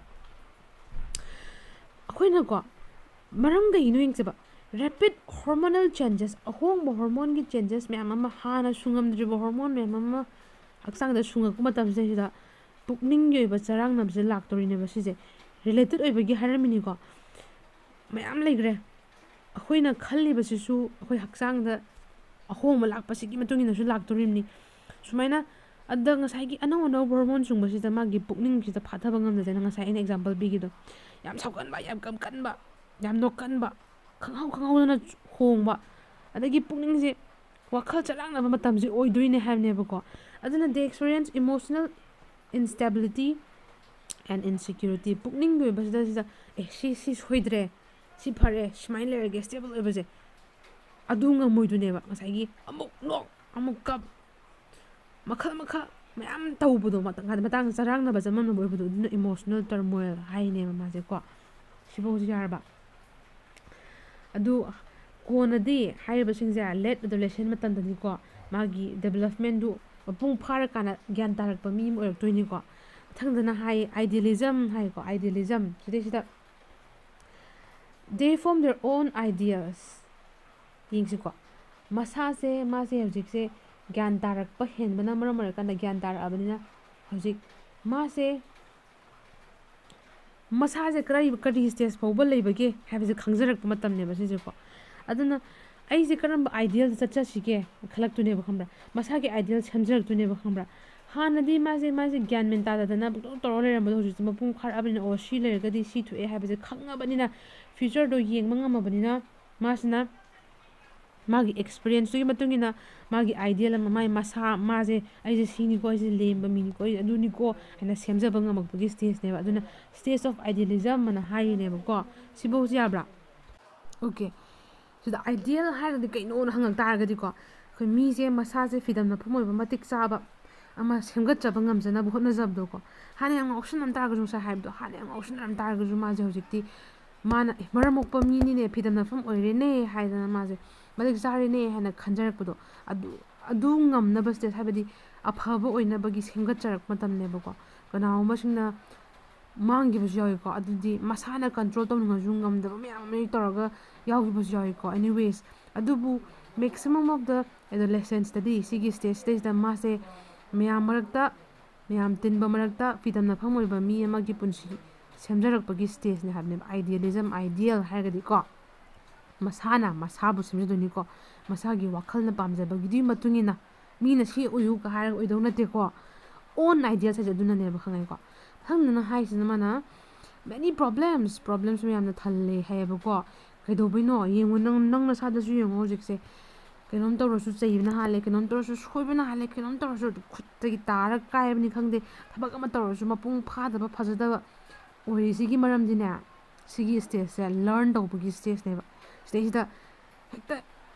ꯑꯩꯈꯣꯏꯅꯀꯣ, ꯃꯔꯝ ꯀꯩꯒꯤꯅꯣ ꯌꯦꯡꯁꯦꯕ꯫ Rapid hormonal changes, ꯑꯍꯣꯡꯕ hormoneꯒꯤ changes ꯃꯌꯥꯝ ꯑꯃ, ꯍꯥꯟꯅ ꯁꯨꯡꯉꯝꯗ꯭ꯔꯤꯕ hormone ꯃꯌꯥꯝ ꯑꯃ ꯍꯛꯆꯥꯡꯗ ꯁꯨꯡꯉꯛꯄ ꯃꯇꯝꯁꯤꯗꯩꯁꯤꯗ ꯄꯨꯛꯅꯤꯡꯒꯤ ꯑꯣꯏꯕ ꯆꯔꯥꯡꯅꯕꯁꯦ ꯂꯥꯛꯇꯣꯔꯤꯅꯦꯕ꯫ ꯁꯤꯁꯦ related ꯑꯣꯏꯕꯒꯤ ꯍꯥꯏꯔꯝꯃꯤꯅꯤꯀꯣ꯫ ꯃꯌꯥꯝ ꯂꯩꯈ꯭ꯔꯦ꯫ ꯑꯩꯈꯣꯏꯅ ꯈꯜꯂꯤꯕꯁꯤꯁꯨ ꯑꯩꯈꯣꯏ ꯍꯛꯆꯥꯡꯗ ꯑꯍꯣꯡꯕ ꯂꯥꯛꯄꯁꯤꯒꯤ ꯃꯇꯨꯡ ꯏꯟꯅꯁꯨ ꯂꯥꯛꯇꯣꯔꯤꯕꯅꯤ꯫ ꯁꯨꯃꯥꯏꯅ, ꯑꯗ ꯉꯁꯥꯏꯒꯤ ꯑꯅꯧ ꯑꯅꯧꯕ hormone ꯁꯨꯡꯕꯁꯤꯗ ꯃꯥꯒꯤ ꯄꯨꯛꯅꯤꯡꯁꯤꯗ ꯐꯥꯊꯕ ꯉꯝꯗꯗꯅ, ꯉꯁꯥꯏ ꯑꯩꯅ example ꯄꯤꯈꯤꯗꯣ, ꯌꯥꯝ ꯁꯥꯎꯒꯟꯕ, ꯌꯥꯝ ꯀꯝꯀꯟꯕ, ꯌꯥꯝ ꯅꯣꯛꯀꯟꯕ, ꯈꯪꯍꯧ ꯈꯪꯍꯧꯗꯅ ꯍꯣꯡꯕ, ꯑꯗꯒꯤ ꯄꯨꯛꯅꯤꯡꯁꯦ ꯋꯥꯈꯜ ꯆꯔꯥꯡꯅꯕ ꯃꯇꯝꯁꯦ ꯑꯣꯏꯗꯣꯏꯅꯦ ꯍꯥꯏꯕꯅꯦꯕꯀꯣ꯫ ꯑꯗꯨꯅ they experience emotional instability, and insecurity, ꯄꯨꯛꯅꯤꯡꯒꯤ ꯑꯣꯏꯕꯁꯤꯗ ꯁꯤꯗ ꯑꯦ ꯁꯤ ꯁꯤ ꯁꯣꯏꯗ꯭ꯔꯦ, ꯁꯤ ꯐꯔꯦ, ꯁꯨꯃꯥꯏꯅ ꯂꯩꯔꯒꯦ, stable ꯑꯣꯏꯕꯁꯦ, ꯑꯗꯨ ꯉꯝꯃꯣꯏꯗꯣꯏꯅꯦꯕ꯫ ꯉꯁꯥꯏꯒꯤ ꯑꯃꯨꯛ ꯅꯣꯛ ꯑꯃꯨꯛ ꯀꯞ, ꯃꯈꯜ ꯃꯈꯜ ꯃꯌꯥꯝ ꯇꯧꯕꯗꯣ, ꯃꯇꯥꯡ ꯃꯇꯥꯡ ꯆꯔꯥꯡꯅꯕ ꯆꯃꯝꯅꯕ ꯑꯣꯏꯕꯗꯣ, ꯑꯗꯨꯅ emotional turmoil ꯍꯥꯏꯅꯦꯕ ꯃꯥꯁꯦꯀꯣ꯫ ꯁꯤꯐꯧꯁꯤ ꯌꯥꯔꯕ? ꯑꯗꯨ ꯀꯣꯟꯅꯗꯤ ꯍꯥꯏꯔꯤꯕꯁꯤꯡꯁꯦ late adolescent ꯃꯇꯝꯗꯗꯤꯀꯣ, ꯃꯥꯒꯤ developmentꯗꯨ ꯃꯄꯨꯡ ꯐꯥꯔꯀꯥꯟꯗ ꯒ꯭ꯌꯥꯟ ꯇꯥꯔꯛꯄ ꯃꯤ ꯑꯃ ꯑꯣꯏꯔꯛꯇꯣꯏꯅꯤꯀꯣ꯫ ꯃꯊꯪꯗꯅ ꯍꯥꯏ idealism ꯍꯥꯏꯀꯣ, idealism꯫ ꯁꯤꯗꯩꯁꯤꯗ they form their own ideals꯫ ꯌꯦꯡꯁꯤꯀꯣ, ꯃꯁꯥꯁꯦ, ꯃꯥꯁꯦ ꯍꯧꯖꯤꯛꯁꯦ ꯒ꯭ꯌꯥꯟ ꯇꯥꯔꯛꯄ ꯍꯦꯟꯕꯅ ꯃꯔꯝ ꯑꯣꯏꯔꯀꯥꯟꯗ, ꯒ꯭ꯌꯥꯟ ꯇꯥꯔꯛꯑꯕꯅꯤꯅ ꯍꯧꯖꯤꯛ ꯃꯥꯁꯦ ꯃꯁꯥꯁꯦ ꯀꯔꯤ, ꯀꯔꯤ stage ꯐꯥꯎꯕ ꯂꯩꯕꯒꯦ ꯍꯥꯏꯕꯁꯦ ꯈꯪꯖꯔꯛꯄ ꯃꯇꯝꯅꯦꯕ ꯁꯤꯁꯦꯀꯣ꯫ ꯑꯗꯨꯅ ꯑꯩꯁꯦ ꯀꯔꯝꯕ idealꯗ ꯆꯠꯆꯁꯤꯒꯦ ꯈꯜꯂꯛꯇꯣꯏꯅꯦꯕ, ꯈꯪꯕ꯭ꯔꯥ? ꯃꯁꯥꯒꯤ ideal ꯁꯦꯝꯖꯔꯛꯇꯣꯏꯅꯦꯕ, ꯈꯪꯕ꯭ꯔꯥ? ꯍꯥꯟꯅꯗꯤ ꯃꯥꯁꯦ, ꯃꯥꯁꯦ ꯒ꯭ꯌꯥꯟ ꯃꯦꯟ ꯇꯥꯗꯗꯅ ꯄꯪꯇꯧ ꯇꯧꯔ ꯂꯩꯔꯝꯕꯗꯣ, ꯍꯧꯖꯤꯛꯇꯤ ꯃꯄꯨꯡ ꯐꯥꯔꯛꯑꯕꯅꯤꯅ, ꯑꯣ, ꯁꯤ ꯂꯩꯔꯒꯗꯤ ꯁꯤ ꯊꯣꯛꯑꯦ ꯍꯥꯏꯕꯁꯦ ꯈꯪꯉꯕꯅꯤꯅ, futureꯗꯣ ꯌꯦꯡꯕ ꯉꯝꯃꯕꯅꯤꯅ, ꯃꯥꯁꯤꯅ ꯃꯥꯒꯤ experienceꯇꯨꯒꯤ ꯃꯇꯨꯡ ꯏꯟꯅ ꯃꯥꯒꯤ ideal ꯑꯃ, ꯃꯥꯏ ꯃꯁꯥ, ꯃꯥꯁꯦ, "ꯑꯩꯁꯦ ꯁꯤꯅꯤꯀꯣ, ꯑꯩꯁꯦ ꯂꯦꯝꯕ ꯃꯤꯅꯤꯀꯣ, ꯑꯩꯁꯦ ꯑꯗꯨꯅꯤꯀꯣ" ꯍꯥꯏꯅ ꯁꯦꯝꯖꯕ ꯉꯝꯃꯛꯄꯒꯤ stageꯅꯦꯕ꯫ ꯑꯗꯨꯅ stage of idealism ꯑꯅ ꯍꯥꯏꯔꯤꯅꯦꯕꯀꯣ꯫ ꯁꯤꯐꯧꯁꯤ ꯌꯥꯕ꯭ꯔꯥ? Okay꯫ ꯁꯤꯗ ideal ꯍꯥꯏꯔꯒꯗꯤ ꯀꯩꯅꯣꯅ ꯍꯪꯉꯛ ꯇꯥꯔꯒꯗꯤꯀꯣ, ꯑꯩꯈꯣꯏ ꯃꯤꯁꯦ ꯃꯁꯥꯁꯦ ꯐꯤꯗꯝ ꯅꯐꯝ ꯑꯣꯏꯕ, ꯃꯇꯤꯛ ꯆꯥꯕ ꯑꯃ ꯁꯦꯝꯒꯠꯆꯕ ꯉꯝꯖꯅꯕ ꯍꯣꯠꯅꯖꯕꯗꯣꯀꯣ꯫ ꯍꯥꯟꯅ ꯌꯥꯝ ꯉꯥꯎꯁꯟꯅꯔꯝ ꯇꯥꯔꯒꯁꯨ, ꯉꯁꯥꯏ ꯍꯥꯏꯕꯗꯣ, ꯍꯥꯟꯅ ꯌꯥꯝ ꯉꯥꯎꯁꯟꯅꯔꯝ ꯇꯥꯔꯒꯁꯨ, ꯃꯥꯁꯦ ꯍꯧꯖꯤꯛꯇꯤ ꯃꯥꯅ, "ꯑꯦ, ꯃꯔꯝ ꯃꯣꯛꯄ ꯃꯤꯅꯤꯅꯦ, ꯐꯤꯗꯝ ꯅꯐꯝ ꯑꯣꯏꯔꯦꯅꯦ" ꯍꯥꯏꯗꯅ, ꯃꯥꯁꯦ ꯃꯇꯤꯛ ꯆꯥꯔꯦꯅꯦ ꯍꯥꯏꯅ ꯈꯟꯖꯔꯛꯄꯗꯣ, ꯑꯗꯨ, ꯑꯗꯨ ꯉꯝꯅꯕ stage, ꯍꯥꯏꯕꯗꯤ ꯑꯐꯕ ꯑꯣꯏꯅꯕꯒꯤ ꯁꯦꯝꯒꯠꯆꯔꯛꯄ ꯃꯇꯝꯅꯦꯕꯀꯣ꯫ ꯀꯅꯥꯒꯨꯝꯕꯁꯤꯡꯅ ꯃꯥꯡꯈꯤꯕꯁꯨ ꯌꯥꯎꯏꯀꯣ꯫ ꯑꯗꯨꯗꯤ ꯃꯁꯥꯅ control ꯇꯧꯅꯤꯡꯉꯁꯨ ꯉꯝꯗꯕ ꯃꯌꯥꯝ ꯑꯃ ꯇꯧꯔꯒ ꯌꯥꯎꯈꯤꯕꯁꯨ ꯌꯥꯎꯏꯀꯣ꯫ Anyways, ꯑꯗꯨꯕꯨ maximum of the adolescentꯇꯗꯤ ꯁꯤꯒꯤ stageꯁꯤꯗꯩꯁꯤꯗ ꯃꯥꯁꯦ ꯃꯌꯥꯝ ꯃꯔꯛꯇ, ꯃꯌꯥꯝ ꯇꯤꯟꯕ ꯃꯔꯛꯇ ꯐꯤꯗꯝ ꯅꯐꯝ ꯑꯣꯏꯕ ꯃꯤ ꯑꯃꯒꯤ ꯄꯨꯟꯁꯤ ꯁꯦꯝꯖꯔꯛꯄꯒꯤ stageꯅꯦ ꯍꯥꯏꯕꯅꯦꯕ꯫ Idealism, ideal ꯍꯥꯏꯔꯒꯗꯤꯀꯣ, ꯃꯁꯥꯅ ꯃꯁꯥꯕꯨ ꯁꯦꯝꯖꯗꯣꯏꯅꯤꯀꯣ꯫ ꯃꯁꯥꯒꯤ ꯋꯥꯈꯜꯅ ꯄꯥꯝꯖꯕꯒꯤꯗꯨꯒꯤ ꯃꯇꯨꯡ ꯏꯟꯅ ꯃꯤꯅ ꯁꯤ ꯑꯣꯏꯌꯨꯒ ꯍꯥꯏꯔꯒ ꯑꯣꯏꯗꯧ ꯅꯠꯇꯦꯀꯣ꯫ Own ideals ꯍꯥꯏꯁꯦ ꯑꯗꯨꯅꯅꯦꯕ, ꯈꯪꯉꯦꯀꯣ꯫ ꯃꯊꯪꯗꯅ ꯍꯥꯏꯁꯤꯅ ꯃꯥꯅ many problems, problems ꯃꯌꯥꯝꯅ ꯊꯜꯂꯦ ꯍꯥꯏꯌꯦꯕꯀꯣ꯫ ꯀꯩꯗꯧꯕꯩꯅꯣ? ꯌꯦꯡꯉꯨ, ꯅꯪ, ꯅꯪ ꯅꯁꯥꯗꯁꯨ ꯌꯦꯡꯉꯨ ꯍꯧꯖꯤꯛꯁꯦ꯫ ꯀꯩꯅꯣꯝ ꯇꯧꯔꯁꯨ ꯆꯩꯕꯅ ꯍꯥꯜꯂꯦ, ꯀꯩꯅꯣꯝ ꯇꯧꯔꯁꯨ ꯁꯣꯏꯕꯅ ꯍꯥꯜꯂꯦ, ꯀꯩꯅꯣꯝ ꯇꯧꯔꯁꯨ ꯈꯨꯠꯇꯒꯤ ꯇꯥꯔꯒ ꯀꯥꯏꯕꯅꯤ ꯈꯪꯗꯦ, ꯊꯕꯛ ꯑꯃ ꯇꯧꯔꯁꯨ ꯃꯄꯨꯡ ꯐꯥꯗꯕ, ꯐꯖꯗꯕ ꯑꯣꯏꯔꯤꯁꯤꯒꯤ ꯃꯔꯝꯗꯤꯅꯦ, ꯁꯤꯒꯤ stageꯁꯦ learn ꯇꯧꯕꯒꯤ stageꯅꯦꯕ꯫ ꯁꯤꯗꯩꯁꯤꯗ ꯍꯦꯛꯇ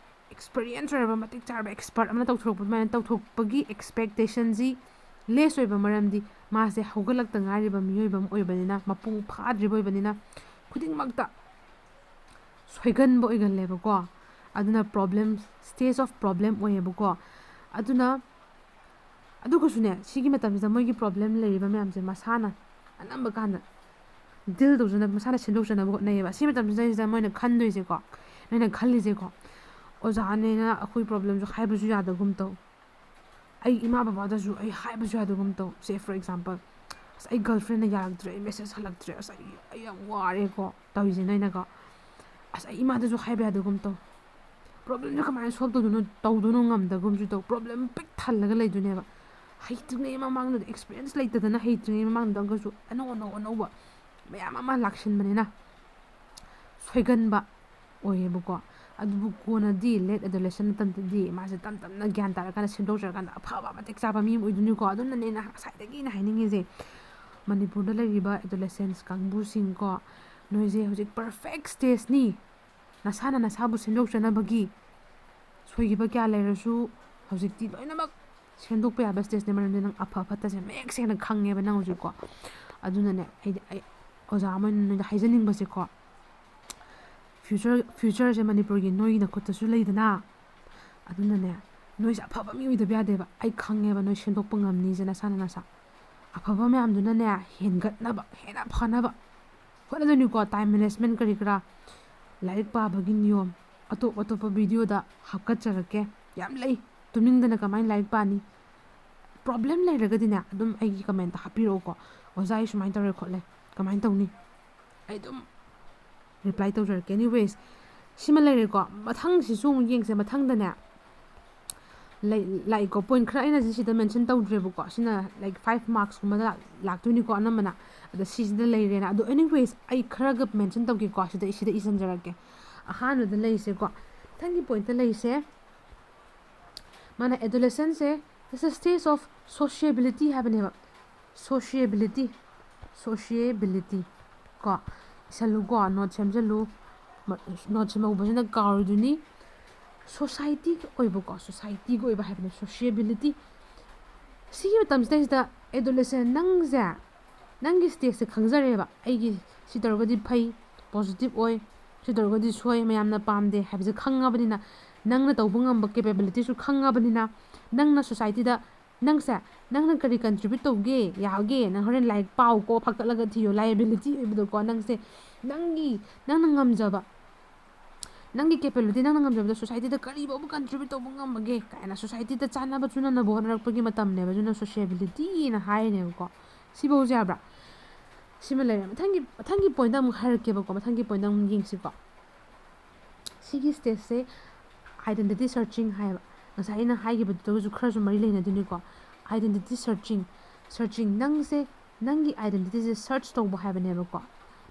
experience ꯑꯣꯏꯔꯕ, ꯃꯇꯤꯛ ꯆꯥꯔꯕ expert ꯑꯃꯅ ꯇꯧꯊꯣꯔꯛꯄ ꯑꯗꯨꯃꯥꯏꯅ ꯇꯧꯊꯣꯛꯄꯒꯤ expectationꯁꯤ less ꯑꯣꯏꯕ ꯃꯔꯝꯗꯤ ꯃꯥꯁꯦ ꯍꯧꯒꯠꯂꯛꯇ ꯉꯥꯏꯔꯤꯕ ꯃꯤꯑꯣꯏꯕ ꯑꯃ ꯑꯣꯏꯕꯅꯤꯅ, ꯃꯄꯨꯡ ꯐꯥꯗ꯭ꯔꯤꯕ ꯑꯣꯏꯕꯅꯤꯅ, ꯈꯨꯗꯤꯡꯃꯛꯇ ꯁꯣꯏꯒꯟꯕ ꯑꯣꯏꯒꯜꯂꯦꯕꯀꯣ꯫ ꯑꯗꯨꯅ problem, stage of problem ꯑꯣꯏꯌꯦꯕꯀꯣ꯫ ꯑꯗꯨꯅ, ꯑꯗꯨꯒꯁꯨꯅꯦ, ꯁꯤꯒꯤ ꯃꯇꯝꯁꯤꯗ ꯃꯣꯏꯒꯤ problem ꯂꯩꯔꯤꯕ ꯃꯌꯥꯝꯁꯦ ꯃꯁꯥꯅ ꯑꯅꯝꯕ ꯀꯥꯟꯗ deal ꯇꯧꯖꯅꯕ, ꯃꯁꯥꯅ ꯁꯦꯝꯗꯣꯛꯆꯅꯕ ꯍꯣꯠꯅꯩꯌꯦꯕ꯫ ꯁꯤ ꯃꯇꯝꯁꯤꯗꯩꯁꯤꯗ ꯃꯣꯏꯅ ꯈꯟꯗꯣꯏꯁꯦꯀꯣ, ꯅꯣꯏꯅ ꯈꯜꯂꯤꯁꯦꯀꯣ, ꯑꯣꯖꯥꯅꯦꯅ ꯑꯩꯈꯣꯏ problemꯁꯨ ꯍꯥꯏꯕꯁꯨ ꯌꯥꯗꯒꯨꯝ ꯇꯧ, ꯑꯩ ꯏꯃꯥ ꯕꯕꯥꯗꯁꯨ ꯑꯩ ꯍꯥꯏꯕꯁꯨ ꯌꯥꯗꯒꯨꯝ ꯇꯧ꯫ Say for example, "ꯑꯁ, ꯑꯩ girlfriendꯅ ꯌꯥꯔꯛꯇ꯭ꯔꯦ, ꯑꯩ message ꯍꯜꯂꯛꯇ꯭ꯔꯦ, ꯑꯁ, ꯑꯩ, ꯑꯩ ꯌꯥꯝ ꯋꯥꯔꯦꯀꯣ", ꯇꯧꯔꯤꯁꯦ ꯅꯣꯏꯅꯀꯣ꯫ "ꯑꯁ, ꯑꯩ ꯏꯃꯥꯗꯁꯨ ꯍꯥꯏꯕ ꯌꯥꯗꯒꯨꯝ ꯇꯧ"꯫ Problemꯁꯦ ꯀꯃꯥꯏꯅ solve ꯇꯧꯗꯣꯏꯅꯣ, ꯇꯧꯗꯣꯏꯅꯣ ꯉꯝꯗꯒꯨꯝꯁꯨ ꯇꯧ꯫ Problem ꯄꯤꯛ ꯊꯜꯂꯒ ꯂꯩꯗꯣꯏꯅꯦꯕ꯫ ꯍꯩꯇ꯭ꯔꯤꯉꯩ ꯃꯃꯥꯡꯗꯨꯗ, experience ꯂꯩꯇꯗꯅ ꯍꯩꯇ꯭ꯔꯤꯉꯩ ꯃꯃꯥꯡꯗꯨꯗ ꯑꯃꯨꯛꯀꯁꯨ ꯑꯅꯧ ꯑꯅꯧ ꯑꯅꯧꯕ ꯃꯌꯥꯝ ꯑꯃ ꯂꯥꯛꯁꯤꯟꯕꯅꯤꯅ ꯁꯣꯏꯒꯟꯕ ꯑꯣꯏꯌꯦꯕꯀꯣ꯫ ꯑꯗꯨꯕꯨ ꯀꯣꯟꯅꯗꯤ late adolescent ꯃꯇꯝꯗꯗꯤ ꯃꯥꯁꯦ ꯇꯞ ꯇꯞꯅ ꯒ꯭ꯌꯥꯟ ꯇꯥꯔꯀꯥꯟꯗ, ꯁꯦꯝꯗꯣꯛꯆꯔꯀꯥꯟꯗ ꯑꯐꯕ ꯃꯇꯤꯛ ꯆꯥꯕ ꯃꯤ ꯑꯃ ꯑꯣꯏꯗꯣꯏꯅꯤꯀꯣ꯫ ꯑꯗꯨꯅꯅꯦ ꯑꯩꯅ ꯉꯁꯥꯏꯗꯒꯤ ꯑꯩꯅ ꯍꯥꯏꯅꯤꯡꯉꯤꯁꯦ, ꯃꯅꯤꯄꯨꯔꯗ ꯂꯩꯔꯤꯕ adolescents ꯀꯥꯡꯕꯨꯁꯤꯡꯀꯣ, ꯅꯣꯏꯁꯦ ꯍꯧꯖꯤꯛ perfect stageꯅꯤ ꯅꯁꯥꯅ ꯅꯁꯥꯕꯨ ꯁꯦꯝꯗꯣꯛꯆꯅꯕꯒꯤ꯫ ꯁꯣꯏꯈꯤꯕ ꯀꯌꯥ ꯂꯩꯔꯁꯨ ꯍꯧꯖꯤꯛꯇꯤ ꯂꯣꯏꯅꯃꯛ ꯁꯦꯝꯗꯣꯛꯄ ꯌꯥꯕ stageꯅꯦ, ꯃꯔꯝꯗꯤ ꯅꯪ ꯑꯐ ꯐꯠꯇꯁꯦ ꯃꯌꯦꯛ ꯁꯦꯡꯅ ꯈꯪꯉꯦꯕ ꯅꯪ ꯍꯧꯖꯤꯛꯀꯣ꯫ ꯑꯗꯨꯅꯅꯦ, ꯑꯩꯗꯤ, ꯑꯩ ꯑꯣꯖꯥ ꯑꯃ ꯑꯣꯏꯅ ꯅꯣꯏꯗ ꯍꯥꯏꯖꯅꯤꯡꯕꯁꯦꯀꯣ, future, futureꯁꯦ ꯃꯅꯤꯄꯨꯔꯒꯤ ꯅꯣꯏꯒꯤ ꯅꯈꯨꯠꯇꯁꯨ ꯂꯩꯗꯅ꯫ ꯑꯗꯨꯅꯅꯦ, ꯅꯣꯏꯁꯦ ꯑꯐꯕ ꯃꯤ ꯑꯣꯏꯗꯕ ꯌꯥꯗꯦꯕ꯫ ꯑꯩ ꯈꯪꯉꯦꯕ ꯅꯣꯏ ꯁꯦꯝꯗꯣꯛꯄ ꯉꯝꯅꯤꯁꯦ ꯅꯁꯥꯅ ꯅꯁꯥ꯫ ꯑꯐꯕ ꯃꯌꯥꯝꯗꯨꯅꯅꯦ, ꯍꯦꯟꯒꯠꯅꯕ, ꯍꯦꯟꯅ ꯐꯅꯕ ꯍꯣꯠꯅꯗꯣꯏꯅꯤꯀꯣ꯫ Time management ꯀꯔꯤ ꯀꯔꯥ, ꯂꯥꯏꯔꯤꯛ ꯄꯥꯕꯒꯤ ꯅꯤꯌꯣꯝ, ꯑꯇꯣꯞ ꯑꯇꯣꯞꯄ videoꯗ ꯍꯥꯞꯀꯠꯆꯔꯛꯀꯦ꯫ ꯌꯥꯝ ꯂꯩ꯫ ꯇꯨꯝꯅꯤꯡꯗꯅ ꯀꯃꯥꯏꯅ ꯂꯥꯏꯔꯤꯛ ꯄꯥꯅꯤ? Problem ꯂꯩꯔꯒꯗꯤꯅꯦ, ꯑꯗꯨꯝ ꯑꯩꯒꯤ commentꯇ ꯍꯥꯞꯄꯤꯔꯛꯎꯀꯣ꯫ "ꯑꯣꯖꯥ, ꯑꯩ ꯁꯨꯃꯥꯏꯅ ꯇꯧꯔꯦ ꯈꯣꯠꯂꯦ", ꯀꯃꯥꯏꯅ ꯇꯧꯅꯤ? ꯑꯩ ꯑꯗꯨꯝ reply ꯇꯧꯖꯔꯛꯀꯦ꯫ Anyways, ꯁꯤꯃ ꯂꯩꯔꯦꯀꯣ꯫ ꯃꯊꯪꯁꯤꯁꯨ ꯑꯃꯨꯛ ꯌꯦꯡꯁꯦ꯫ ꯃꯊꯪꯗꯅꯦ, ꯂꯩ-, ꯂꯥꯛꯏꯀꯣ꯫ Point ꯈꯔ ꯑꯩꯅ ꯁꯤꯗ mention ꯇꯧꯗ꯭ꯔꯦꯕꯀꯣ꯫ ꯁꯤꯅ, like, five marksꯀꯨꯝꯕꯗ ꯂꯥꯛ-, ꯂꯥꯛꯇꯣꯏꯅꯤꯀꯣ ꯑꯅꯝꯕꯅ꯫ ꯑꯗꯣ ꯁꯤꯁꯤꯗ ꯂꯩꯔꯦꯅ꯫ ꯑꯗꯣ, anyways, ꯑꯩ ꯈꯔꯒ mention ꯇꯧꯒꯦꯀꯣ꯫ ꯁꯤꯗ, ꯁꯤꯗ ꯏꯁꯟꯖꯔꯛꯀꯦ꯫ ꯑꯍꯥꯟꯕꯗ ꯂꯩꯔꯤꯁꯦꯀꯣ, ꯃꯊꯪꯒꯤ pointꯇ ꯂꯩꯔꯤꯁꯦ, ꯃꯥꯅ adolescence say is a stage of sociability ꯍꯥꯏꯕꯅꯦꯕ꯫ Sociability, sociability ꯀꯣ, ꯏꯁꯜꯂꯨꯀꯣ, ꯅꯣꯠ ꯁꯦꯝꯖꯜꯂꯨ꯫ ꯅꯣꯠ ꯁꯦꯝꯍꯧꯕꯁꯤꯅ ꯀꯥꯎꯔꯣꯏꯗꯣꯏꯅꯤ꯫ ꯁꯣꯁꯥꯏꯇꯤꯒꯤ ꯑꯣꯏꯕꯀꯣ, ꯁꯣꯁꯥꯏꯇꯤꯒꯤ ꯑꯣꯏꯕ ꯍꯥꯏꯕꯅꯦ sociability꯫ ꯁꯤꯒꯤ ꯃꯇꯝꯁꯤꯗꯩꯁꯤꯗ adolescent ꯅꯪꯁꯦ, ꯅꯪꯒꯤ stageꯁꯦ ꯈꯪꯖꯔꯦꯕ꯫ ꯑꯩꯒꯤ ꯁꯤ ꯇꯧꯔꯒꯗꯤ ꯐꯩ, positive ꯑꯣꯏ, ꯁꯤ ꯇꯧꯔꯒꯗꯤ ꯁꯣꯏ, ꯃꯌꯥꯝꯅ ꯄꯥꯝꯗꯦ ꯍꯥꯏꯕꯁꯦ ꯈꯪꯉꯕꯅꯤꯅ, ꯅꯪꯅ ꯇꯧꯕ ꯉꯝꯕ capabilityꯁꯨ ꯈꯪꯉꯕꯅꯤꯅ, ꯅꯪꯅ ꯁꯣꯁꯥꯏꯇꯤꯗ ꯅꯪꯁꯦ, ꯅꯪꯅ ꯀꯔꯤ contribute ꯇꯧꯒꯦ, ꯌꯥꯒꯦ, ꯅꯪ ꯍꯣꯔꯦꯟ ꯂꯥꯏꯔꯤꯛ ꯄꯥꯎꯀꯣ, ꯐꯒꯠꯂꯒ ꯊꯤꯌꯣ, liability ꯑꯣꯏꯕꯗꯣꯀꯣ, ꯅꯪꯁꯦ ꯅꯪꯒꯤ, ꯅꯪꯅ ꯉꯝꯖꯕ, ꯅꯪꯒꯤ capability, ꯅꯪꯅ ꯉꯝꯖꯕꯗ ꯁꯣꯁꯥꯏꯇꯤꯗ ꯀꯔꯤ ꯐꯥꯎꯕ contribute ꯇꯧꯕ ꯉꯝꯕꯒꯦ ꯀꯥꯏꯅ ꯁꯣꯁꯥꯏꯇꯤꯗ ꯆꯥꯟꯅꯕ ꯆꯨꯅꯅꯕ ꯍꯣꯠꯅꯔꯛꯄꯒꯤ ꯃꯇꯝꯅꯦꯕ, ꯑꯗꯨꯅ sociabilityꯅ ꯍꯥꯏꯔꯤꯅꯦꯕꯀꯣ꯫ ꯁꯤꯐꯧꯁꯦ ꯌꯥꯕ꯭ꯔꯥ? ꯁꯤꯃ ꯂꯩꯔꯦ꯫ ꯃꯊꯪꯒꯤ, ꯃꯊꯪꯒꯤ pointꯇ ꯑꯃꯨꯛ ꯍꯥꯏꯔꯛꯀꯦꯕꯀꯣ, ꯃꯊꯪꯒꯤ pointꯇ ꯑꯃꯨꯛ ꯌꯦꯡꯁꯤꯀꯣ꯫ ꯁꯤꯒꯤ stageꯁꯦ identity searching ꯍꯥꯏꯌꯦꯕ꯫ ꯉꯁꯥꯏ ꯑꯩꯅ ꯍꯥꯏꯈꯤꯕꯗꯨꯗꯒꯁꯨ ꯈꯔꯁꯨ ꯃꯔꯤ ꯂꯩꯅꯗꯣꯏꯅꯤꯀꯣ꯫ Identity searching, searching, ꯅꯪꯁꯦ ꯅꯪꯒꯤ identityꯁꯦ search ꯇꯧꯕ ꯍꯥꯏꯕꯅꯦꯕꯀꯣ꯫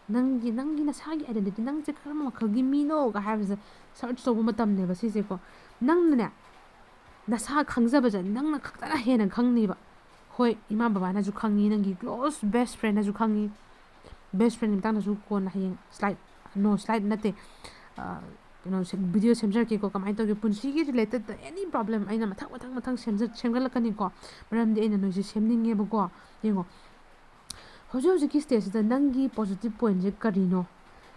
ꯅꯪꯒꯤ, ꯅꯪꯒꯤ ꯅꯁꯥꯒꯤ identity, ꯅꯪꯁꯦ ꯀꯔꯝꯕ ꯃꯈꯜꯒꯤ ꯃꯤꯅꯣꯒ ꯍꯥꯏꯕꯁꯦ search ꯇꯧꯕ ꯃꯇꯝꯅꯦꯕ ꯁꯤꯁꯦꯀꯣ꯫ ꯅꯪꯅꯅꯦ, ꯅꯁꯥ ꯈꯪꯖꯕꯁꯦ ꯅꯪꯅ ꯈꯛꯇꯅ ꯍꯦꯟꯅ ꯈꯪꯅꯤꯕ꯫ ꯍꯣꯏ, ꯏꯃꯥ ꯕꯕꯥꯅꯁꯨ ꯈꯪꯉꯤ, ꯅꯪꯒꯤ close best friendꯅꯁꯨ ꯈꯪꯉꯤ꯫ Best friendꯀꯤ ꯃꯇꯥꯡꯗꯁꯨ ꯀꯣꯟꯅ ꯍꯌꯦꯡ slide, no, slide ꯅꯠꯇꯦ, ꯑ, ꯀꯩꯅꯣ, video ꯁꯦꯝꯖꯔꯛꯀꯦꯀꯣ, ꯀꯃꯥꯏꯅ ꯇꯧꯒꯦ ꯄꯨꯟꯁꯤꯒꯤ related any problem ꯑꯩꯅ ꯃꯊꯪ, ꯃꯊꯪ, ꯃꯊꯪ ꯁꯦꯝꯖ-, ꯁꯦꯝꯒꯠꯂꯛꯀꯅꯤꯀꯣ꯫ ꯃꯔꯝꯗꯤ ꯑꯩꯅ ꯅꯣꯏꯁꯦ ꯁꯦꯝꯅꯤꯡꯉꯦꯕꯀꯣ꯫ ꯌꯦꯡꯉꯣ, ꯍꯧꯖꯤꯛ ꯍꯧꯖꯤꯛꯀꯤ stageꯁꯤꯗ ꯅꯪꯒꯤ positive pointꯁꯦ ꯀꯔꯤꯅꯣ?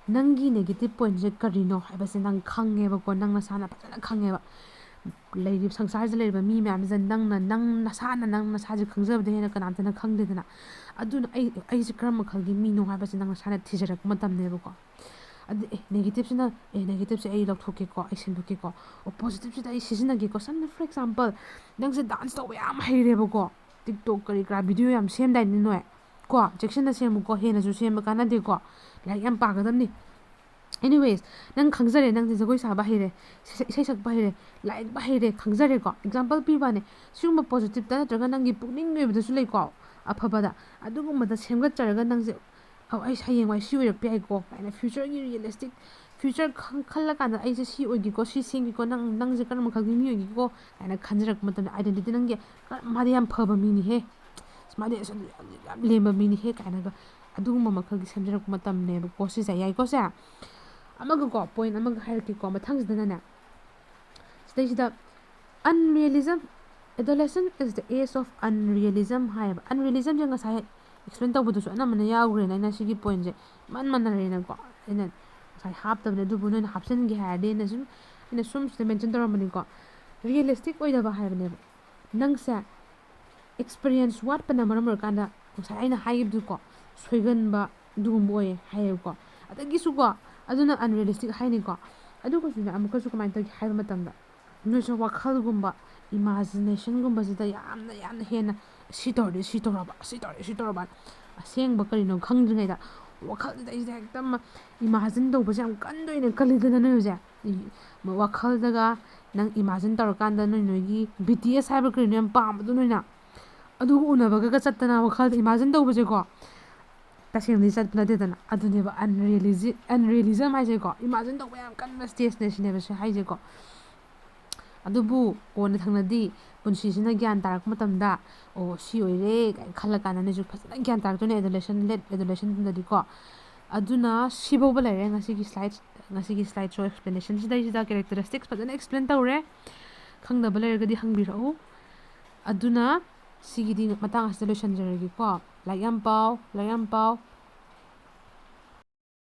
ꯅꯪꯒꯤ negative pointꯁꯦ ꯀꯔꯤꯅꯣ ꯍꯥꯏꯕꯁꯦ ꯅꯪ ꯈꯪꯉꯦꯕꯀꯣ, ꯅꯪ ꯅꯁꯥꯅ ꯐꯖꯅ ꯈꯪꯉꯦꯕ꯫ ꯂꯩꯔꯤꯕ ꯁꯪꯁꯥꯔꯁꯤꯗ ꯂꯩꯔꯤꯕ ꯃꯤ ꯃꯌꯥꯝꯁꯤꯗ ꯅꯪꯅ, ꯅꯪ ꯅꯁꯥꯅ ꯅꯪ ꯅꯁꯥꯁꯦ ꯈꯪꯖꯕꯗ ꯍꯦꯟꯅ ꯀꯅꯥꯝꯇꯅ ꯈꯪꯗꯦꯗꯅ꯫ ꯑꯗꯨꯅ ꯑꯩ, ꯑꯩꯁꯦ ꯀꯔꯝꯕ ꯃꯈꯜꯒꯤ ꯃꯤꯅꯣ ꯍꯥꯏꯕꯁꯦ ꯅꯪ ꯅꯁꯥꯅ ꯊꯤꯖꯔꯛꯄ ꯃꯇꯝꯅꯦꯕꯀꯣ꯫ ꯑꯗꯨ, ꯑꯦ, negativeꯁꯤꯅ, ꯑꯦ, negativeꯁꯤꯗ ꯑꯩ ꯂꯧꯊꯣꯛꯀꯦꯀꯣ, ꯑꯩ ꯁꯦꯡꯗꯣꯛꯀꯦꯀꯣ꯫ ꯑꯣ, positiveꯁꯤꯗ ꯑꯩ ꯁꯤꯖꯤꯟꯅꯒꯦꯀꯣ꯫ ꯁꯝꯅ, for example, ꯅꯪꯁꯦ dance ꯇꯧꯕ ꯌꯥꯝ ꯍꯩꯔꯦꯕꯀꯣ꯫ TikTok ꯀꯔꯤ ꯀꯔꯥ video ꯌꯥꯝ ꯁꯦꯝꯗꯥꯏꯅꯦ ꯅꯣꯏ? ꯀꯣ, ꯆꯦꯛꯁꯤꯟꯅ ꯁꯦꯝꯃꯨꯀꯣ, ꯍꯦꯟꯅꯁꯨ ꯁꯦꯝꯕ ꯀꯥꯟꯅꯗꯦꯀꯣ꯫ ꯂꯥꯏꯔꯤꯛ ꯌꯥꯝ ꯄꯥꯒꯗꯕꯅꯤ꯫ Anyways, ꯅꯪ ꯈꯪꯖꯔꯦ, ꯅꯪꯁꯦ ꯖꯒꯣꯏ ꯁꯥꯕ ꯍꯩꯔꯦ, ꯏꯁꯩ, ꯏꯁꯩ ꯁꯛꯄ ꯍꯩꯔꯦ, ꯂꯥꯏꯔꯤꯛ ꯄꯥ ꯍꯩꯔꯦ, ꯈꯪꯖꯔꯦꯀꯣ꯫ Example ꯄꯤꯕꯅꯦ, ꯁꯤꯒꯨꯝꯕ positiveꯇ ꯅꯠꯇ꯭ꯔꯒ ꯅꯪꯒꯤ ꯄꯨꯛꯅꯤꯡꯒꯤ ꯑꯣꯏꯕꯗꯁꯨ ꯂꯩꯀꯣ, ꯑꯐꯕꯗ꯫ ꯑꯗꯨꯒꯨꯝꯕꯗ ꯁꯦꯝꯒꯠꯆꯔꯒ ꯅꯪꯁꯦ, "ꯑꯧ, ꯑꯩ ꯍꯌꯦꯡꯋꯥꯏ ꯁꯤ ꯑꯣꯏꯔꯛꯄ ꯌꯥꯏꯀꯣ" ꯀꯥꯏꯅ futureꯒꯤ realistic ꯐ꯭ꯌꯨꯆꯔ ꯈꯜꯂꯀꯥꯟꯗ ꯑꯩꯁꯦ ꯁꯤ ꯑꯣꯏꯒꯦꯀꯣ, ꯁꯤ ꯁꯦꯝꯒꯦꯀꯣ, ꯅꯪ ꯅꯪꯁꯦ ꯀꯔꯝꯕ ꯃꯈꯜꯒꯤ ꯃꯤ ꯑꯣꯏꯒꯦꯀꯣ ꯀꯥꯏꯅ ꯈꯟꯖꯔꯛꯄ ꯃꯇꯝꯗ, ꯑꯥꯏꯗꯦꯟꯇꯤꯇꯤ ꯅꯪꯒꯤ ꯃꯥꯗꯤ ꯌꯥꯝ ꯐꯕ ꯃꯤꯅꯤꯍꯦ, ꯃꯥꯗꯤ ꯑꯁ ꯌꯥꯝ ꯂꯦꯝꯕ ꯃꯤꯅꯤꯍꯦ ꯀꯥꯏꯅꯒ ꯑꯗꯨꯒꯨꯝꯕ ꯃꯈꯜꯒꯤ ꯁꯦꯝꯖꯔꯛꯄ ꯃꯇꯝꯅꯦꯕꯀꯣ꯫ ꯁꯤꯁꯦ ꯌꯥꯏꯀꯣ꯫ ꯁꯦ ꯑꯃꯒꯀꯣ, ꯄꯣꯏꯟ ꯑꯃꯒ ꯍꯥꯏꯔꯛꯀꯦꯀꯣ꯫ ꯃꯊꯪꯁꯤꯗꯅꯅꯦ, ꯁꯤꯗꯩꯁꯤꯗ unrealism, adolescent is the age of unrealism ꯍꯥꯏꯌꯦꯕ꯫ ꯑꯟꯔꯤꯌꯦꯂꯤꯖꯝꯁꯦ ꯉꯁꯥꯏ ꯑꯦꯛꯁꯄ꯭ꯂꯦꯟ ꯇꯧꯕꯗꯨꯁꯨ ꯑꯅꯝꯕꯅ ꯌꯥꯎꯈ꯭ꯔꯦꯅ, ꯑꯩꯅ ꯁꯤꯒꯤ ꯄꯣꯏꯟꯁꯦ ꯏꯃꯥꯟ ꯃꯥꯟꯅꯔꯦꯅꯀꯣ꯫ ꯑꯩꯅ ꯉꯁꯥꯏ ꯍꯥꯞꯇꯕꯅꯦ, ꯑꯗꯨꯕꯨ ꯅꯣꯏꯅ ꯍꯥꯞꯆꯤꯟꯒꯦ ꯍꯥꯏꯔꯗꯤ ꯑꯩꯅ ꯁꯨꯝ, ꯑꯩꯅ ꯁꯨꯝ ꯁꯤꯗ ꯃꯦꯟꯁꯟ ꯇꯧꯔꯝꯕꯅꯤꯀꯣ꯫ ꯔꯤꯌꯦꯂꯤꯁꯇꯤꯛ ꯑꯣꯏꯗꯕ ꯍꯥꯏꯕꯅꯦꯕ꯫ ꯅꯪꯁꯦ ꯑꯦꯛꯁꯄꯤꯔꯤꯌꯦꯟꯁ ꯋꯥꯠꯄꯅ ꯃꯔꯝ ꯑꯣꯏꯔꯀꯥꯟꯗ ꯉꯁꯥꯏ ꯑꯩꯅ ꯍꯥꯏꯈꯤꯕꯗꯨꯀꯣ, ꯁꯣꯏꯒꯟꯕ ꯑꯗꯨꯒꯨꯝꯕ ꯑꯣꯏꯌꯦ ꯍꯥꯏꯌꯦꯕꯀꯣ꯫ ꯑꯗꯒꯤꯁꯨꯀꯣ, ꯑꯗꯨꯅ ꯑꯟꯔꯤꯌꯦꯂꯤꯁꯇꯤꯛ ꯍꯥꯏꯅꯤꯀꯣ꯫ ꯑꯗꯨꯒꯁꯨꯅꯦ, ꯑꯃꯨꯛꯀꯁꯨ ꯀꯃꯥꯏꯅ ꯇꯧꯒꯦ ꯍꯥꯏꯕ ꯃꯇꯝꯗ, ꯅꯣꯏꯁꯨ ꯋꯥꯈꯜꯒꯨꯝꯕ, ꯏꯃꯥꯖꯤꯅꯦꯁꯟꯒꯨꯝꯕꯁꯤꯗ ꯌꯥꯝꯅ, ꯌꯥꯝꯅ ꯍꯦꯟꯅ ꯁꯤ ꯇꯧꯔꯗꯤ ꯁꯤ ꯇꯧꯔꯕ, ꯁꯤ ꯇꯧꯔꯗꯤ ꯁꯤ ꯇꯧꯔꯕ, ꯑꯁꯦꯡꯕ ꯀꯔꯤꯅꯣ ꯈꯪꯗ꯭ꯔꯤꯉꯩꯗ ꯋꯥꯈꯜꯁꯤꯗꯩꯁꯤꯗ ꯍꯦꯛꯇ ꯏꯃꯥꯖꯤꯟ ꯇꯧꯕꯁꯦ ꯌꯥꯝ ꯀꯟꯗꯣꯏꯅꯦ, ꯀꯜꯂꯤꯗꯅ ꯅꯣꯏ ꯍꯧꯖꯤꯛ꯫ ꯏ-, ꯋꯥꯈꯜꯗꯒ ꯅꯪ ꯏꯃꯥꯖꯤꯟ ꯇꯧꯔꯀꯥꯟꯗ ꯅꯣꯏ, ꯅꯣꯏꯒꯤ ꯕꯤ ꯇꯤ ꯑꯦꯁ ꯍꯥꯏꯕ ꯀꯔꯤꯅꯣ ꯌꯥꯝ ꯄꯥꯝꯕꯗꯣ ꯅꯣꯏꯅ, ꯑꯗꯨꯒ ꯎꯅꯕꯒ ꯆꯠꯇꯅ ꯋꯥꯈꯜꯗ ꯏꯃꯥꯖꯤꯟ ꯇꯧꯕꯁꯦꯀꯣ, ꯇꯁꯦꯡꯅꯗꯤ ꯆꯠꯄ ꯅꯠꯇꯦꯗꯅ꯫ ꯑꯗꯨꯅꯦꯕ ꯑꯟꯔꯤꯌꯦꯂꯤꯖꯤ-, ꯑꯟꯔꯤꯌꯦꯂꯤꯖꯝ ꯍꯥꯏꯁꯦꯀꯣ, ꯏꯃꯥꯖꯤꯟ ꯇꯧꯕ ꯌꯥꯝ ꯀꯟꯕ ꯁ꯭ꯇꯦꯖꯅꯦ ꯁꯤꯅꯦꯕ ꯁꯤ ꯍꯥꯏꯁꯦꯀꯣ꯫ ꯑꯗꯨꯕꯨ ꯀꯣꯟꯅ ꯊꯪꯅꯗꯤ ꯄꯨꯟꯁꯤꯁꯤꯅ ꯒ꯭ꯌꯥꯟ ꯇꯥꯔꯛꯄ ꯃꯇꯝꯗ, "ꯑꯣ, ꯁꯤ ꯑꯣꯏꯔꯦ" ꯀꯥꯏꯅ ꯈꯜꯂꯀꯥꯟꯗ ꯅꯣꯏꯁꯨ ꯐꯖꯅ ꯒ꯭ꯌꯥꯟ ꯇꯥꯔꯛꯇꯣꯏꯅꯦ, adolescent, late adolescentꯗꯗꯤꯀꯣ꯫ ꯑꯗꯨꯅ ꯁꯤꯐꯥꯎꯕ ꯂꯩꯔꯦ ꯉꯁꯤꯒꯤ slide, ꯉꯁꯤꯒꯤ slide show explanation ꯁꯤꯗꯩꯁꯤꯗ characteristics ꯐꯖꯅ explain ꯇꯧꯔꯦ꯫ ꯈꯪꯗꯕ ꯂꯩꯔꯒꯗꯤ ꯍꯪꯕꯤꯔꯛꯎ꯫ ꯑꯗꯨꯅ ꯁꯤꯒꯤꯗꯤ ꯃꯇꯥꯡ ꯑꯁꯤꯗ ꯂꯣꯏꯁꯤꯟꯖꯔꯒꯦꯀꯣ꯫ ꯂꯥꯏꯔꯤꯛ ꯌꯥꯝ ꯄꯥꯎ, ꯂꯥꯏꯔꯤꯛ ꯌꯥꯝ ꯄꯥꯎ꯫